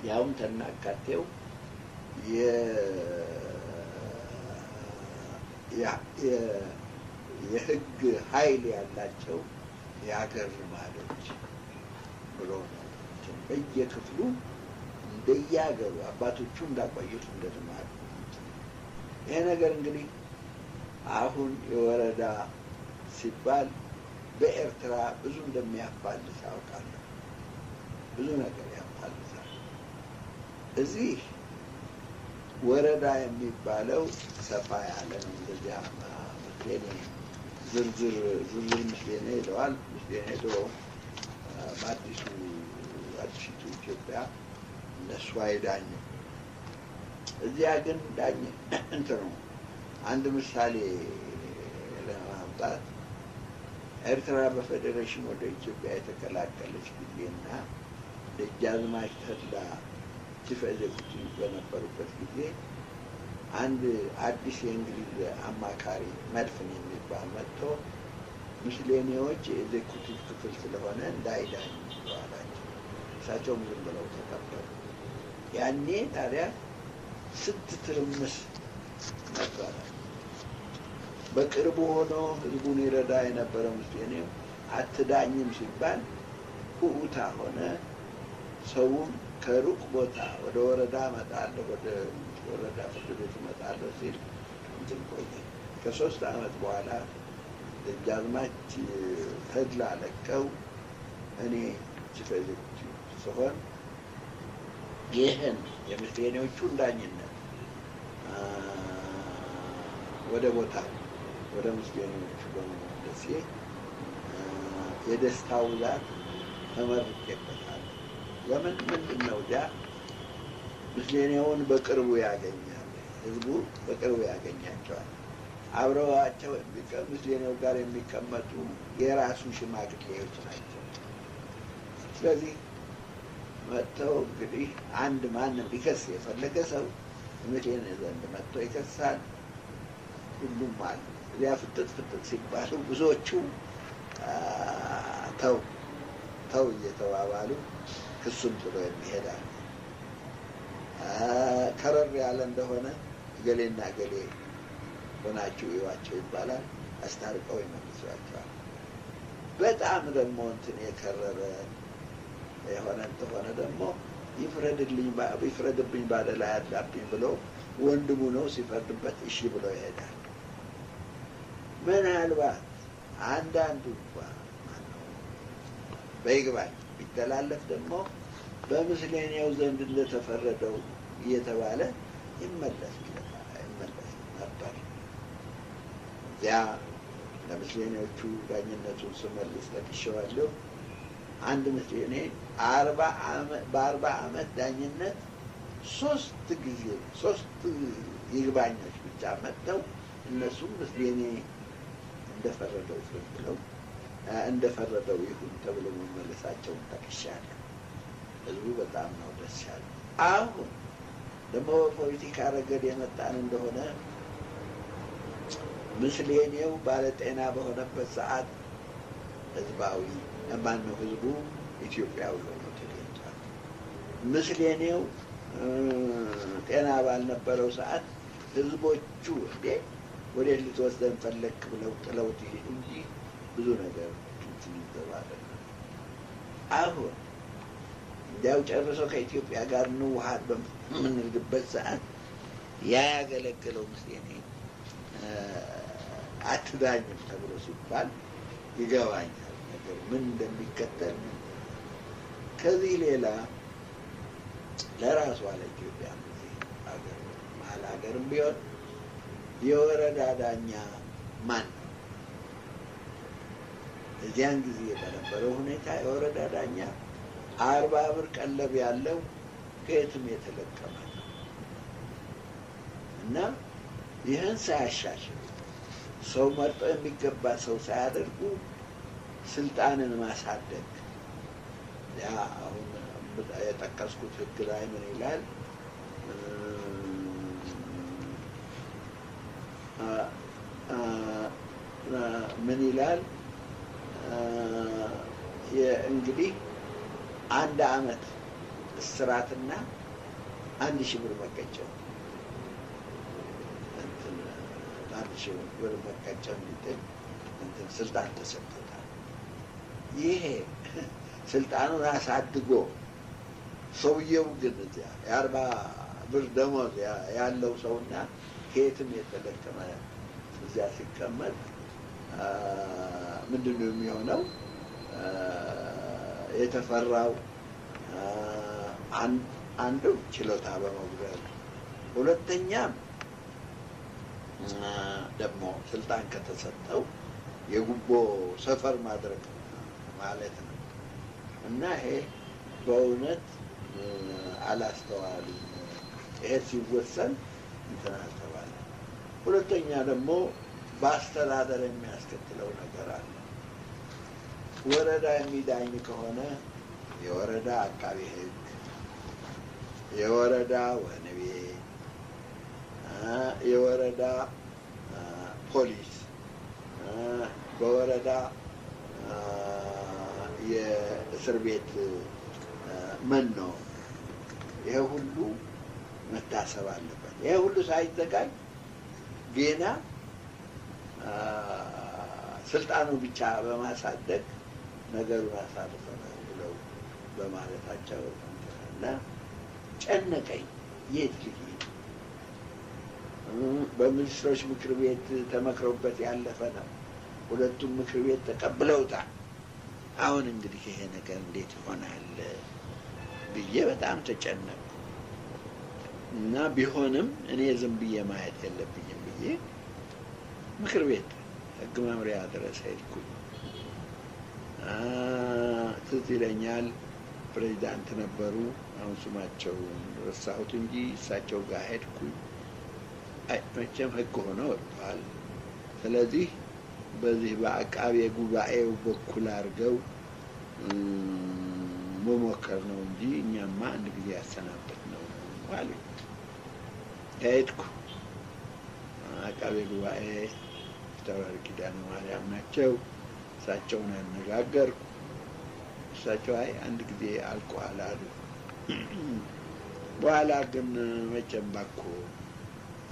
ያውም ተናካቴው የህግ ኃይል ያላቸው የሀገር ልማዶች ብሎ ነው በየክፍሉ እንደየሀገሩ አባቶቹ እንዳቆዩት እንደ ልማድ። ይሄ ነገር እንግዲህ አሁን የወረዳ ሲባል በኤርትራ ብዙ እንደሚያፋልስ አውቃለሁ። ብዙ ነገር ያፋልሳል። እዚህ ወረዳ የሚባለው ሰፋ ያለ ነው። እንደዚያ ምስሌኔ ዝርዝር ዝርዝር ምስሌኔ ይለዋል። ምስሌኔ ድሮ በአዲሱ አዲሲቱ ኢትዮጵያ እነሱ አይዳኙም። እዚያ ግን ዳኝ እንትኑ አንድ ምሳሌ ለማምጣት ኤርትራ በፌዴሬሽን ወደ ኢትዮጵያ የተቀላቀለች ጊዜና ደጃዝማች ተድላ chief executive በነበሩበት ጊዜ አንድ አዲስ የእንግሊዝ አማካሪ መድፍን የሚባል መጥቶ ምስሌኔዎች የ executive ክፍል ስለሆነ እንዳይዳኙ አላቸው። እሳቸውም ዝም ብለው ተቀበሉ። ያኔ ታዲያ ስንት ትርምስ ነበረ። በቅርቡ ሆኖ ህዝቡን ይረዳ የነበረው ምስሌኔው አትዳኝም ሲባል ሁኡታ ሆነ። ሰውም ከሩቅ ቦታ ወደ ወረዳ እመጣለሁ ወደ ወረዳ ፍርድ ቤት እመጣለሁ ሲል እንትን ቆየ። ከ3 ዓመት በኋላ ደጃዝማች ተድላ ለቀው እኔ chief executive ስሆን ይህን የምስሌኔዎቹን ዳኝነት ወደ ቦታ ወደ ምስሌኔዎቹ በመመለሴ የደስታው ብዛት ተመርቄበታለሁ። ለምን ምንድን ነው እዚያ ምስሌኔውን በቅርቡ ያገኛል፣ ህዝቡ በቅርቡ ያገኛቸዋል። አብረዋቸው ምስሌኔው ጋር የሚቀመጡ የራሱ ሽማግሌዎች ናቸው። ስለዚህ መጥተው እንግዲህ አንድ ማንም ሊከስ የፈለገ ሰው ምስሌኔ ዘንድ መጥቶ ይከሳል። ሁሉም አሉ። እዚያ ፍጥጥ ፍጥጥ ሲባሉ ብዙዎቹ ተው ተው እየተባባሉ ክሱን ጥሎ የሚሄድ አለ። ከረር ያለ እንደሆነ እገሌና እገሌ ሆናችሁ እዩዋቸው ይባላል። አስታርቀው ይመልሷቸዋል። በጣም ደግሞ እንትን የከረረ የሆነ እንደሆነ ደግሞ ይፍረድብኝ ባደላ ያድላብኝ ብሎ ወንድሙ ነው ሲፈርድበት እሺ ብሎ ይሄዳል። ምናልባት አንዳንዱ እንኳ በይግባኝ ቢተላለፍ ደግሞ በምስሌኔው ዘንድ እንደተፈረደው እየተባለ ይመለስ ይመለስ ነበር። እዚያ ለምስሌኔዎቹ ዳኝነቱን ስመልስ ጠቅሼዋለሁ። አንድ ምስሌኔ በ40 ዓመት ዳኝነት 3 ጊዜ 3 ይግባኞች ብቻ መጥተው እነሱም ምስሌኔ እንደፈረደው ብለው እንደፈረደው ይሁን ተብሎ መመለሳቸውን ጠቅሻለሁ። ህዝቡ በጣም ነው ደስ ያለው። አሁን ደግሞ በፖለቲካ ረገድ የመጣን እንደሆነ ምስሌኔው ባለጤና በሆነበት ሰዓት ህዝባዊ ማነው ህዝቡ ኢትዮጵያዊ ሆኖ ተገኝቷል። ምስሌኔው ጤና ባልነበረው ሰዓት ህዝቦቹ እንዴ ወዴት ልትወስደን ፈለክ ብለው ጥለውት ይሄዱ እንጂ ብዙ ነገር እንትን ይዘባረቅ። አሁን እንዲያው ጨርሶ ከኢትዮጵያ ጋር እንዋሃድ በምንልበት ሰዓት ያ ያገለገለው ምስሌኔ አትዳኝም ተብሎ ሲባል ይገባኛል ነገር ምን እንደሚከተል። ከዚህ ሌላ ለራሷ ለኢትዮጵያ ሀገር መሀል ሀገርም ቢሆን የወረዳ ዳኛ ማን ነው? እዚያን ጊዜ በነበረው ሁኔታ የወረዳ ዳኛ 40 ብር ቀለብ ያለው ከየትም የተለቀመ ነው እና ይህን ሳያሻሽል ሰው መርጦ የሚገባ ሰው ሳያደርጉ ስልጣንን ማሳደግ ያ አሁን የጠቀስኩት ህግ ላይ ምን ይላል? ምን ይላል? እንግዲህ 1 ዓመት እስራትና 1000 ብር መቀጮ እንትን 1000 ብር መቀጮ እንትን ስልጣን ተሰጥቶታል። ይሄ ስልጣኑን አሳድጎ ሰውየው ግን እዚያ የ40 ብር ደሞዝ ያለው ሰውና ከየትም የተለቀመ እዚያ ሲቀመጥ ምንድነው የሚሆነው? የተፈራው አንዱ ችሎታ በመጉደል፣ ሁለተኛም ደግሞ ስልጣን ከተሰጠው የጉቦ ሰፈር ማድረግ ማለት ነው። እና ይሄ በእውነት አላስተዋሉም። ይሄ ሲወሰን እንትን አልተባለም። ሁለተኛ ደግሞ በአስተዳደር የሚያስከትለው ነገር አለ። ወረዳ የሚዳኝ ከሆነ የወረዳ አቃቤ ሕግ፣ የወረዳ ወህኒ ቤት፣ የወረዳ ፖሊስ፣ በወረዳ የእስር ቤት መኖ፣ ይሄ ሁሉ መታሰብ አለበት። ይሄ ሁሉ ሳይዘጋጅ ገና ስልጣኑ ብቻ በማሳደግ ነገሩን አሳልፈናል ብለው በማለታቸው እና ጨነቀኝ። የት ልሂድ? በሚኒስትሮች ምክር ቤት ተመክሮበት ያለፈ ነው። ሁለቱም ምክር ቤት ተቀብለውታል። አሁን እንግዲህ ይሄ ነገር እንዴት ይሆናል ብዬ በጣም ተጨነቅኩ። እና ቢሆንም እኔ ዝም ብዬ ማየት የለብኝም ብዬ ምክር ቤት ህግ መምሪያ ድረስ ሄድኩኝ። ትዝ ይለኛል ፕሬዚዳንት ነበሩ፣ አሁን ስማቸውን ረሳሁት እንጂ እሳቸው ጋር ሄድኩኝ። አይ መቼም ህግ ሆኖ ወጥቷል። ስለዚህ በዚህ በአቃቤ ጉባኤው በኩል አድርገው መሞከር ነው እንጂ እኛማ አንድ ጊዜ ያሰናበት ነው አሉኝ። ሄድኩ። አቃቤ ጉባኤ ፊታውራሪ ኪዳነ ማርያም ናቸው። እሳቸውን አነጋገርኩ። እሳቸው አይ አንድ ጊዜ አልቋል አሉ። በኋላ ግን መቼም እባክዎ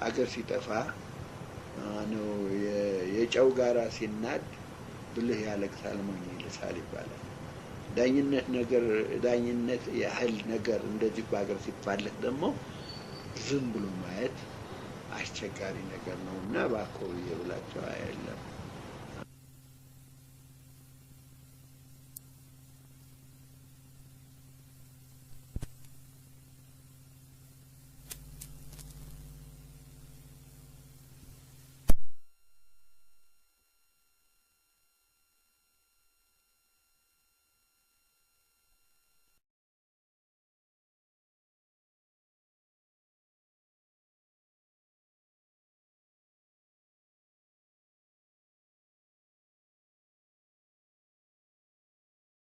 አገር ሲጠፋ ነው የጨው ጋራ ሲናድ ብልህ ያለቅሳል ሞኝ ይልሳል ይባላል። ዳኝነት ነገር ዳኝነት ያህል ነገር እንደዚህ በአገር ሲፋለጥ ደግሞ ዝም ብሎ ማየት አስቸጋሪ ነገር ነውና እባክዎ ብዬ ብላቸው አይደለም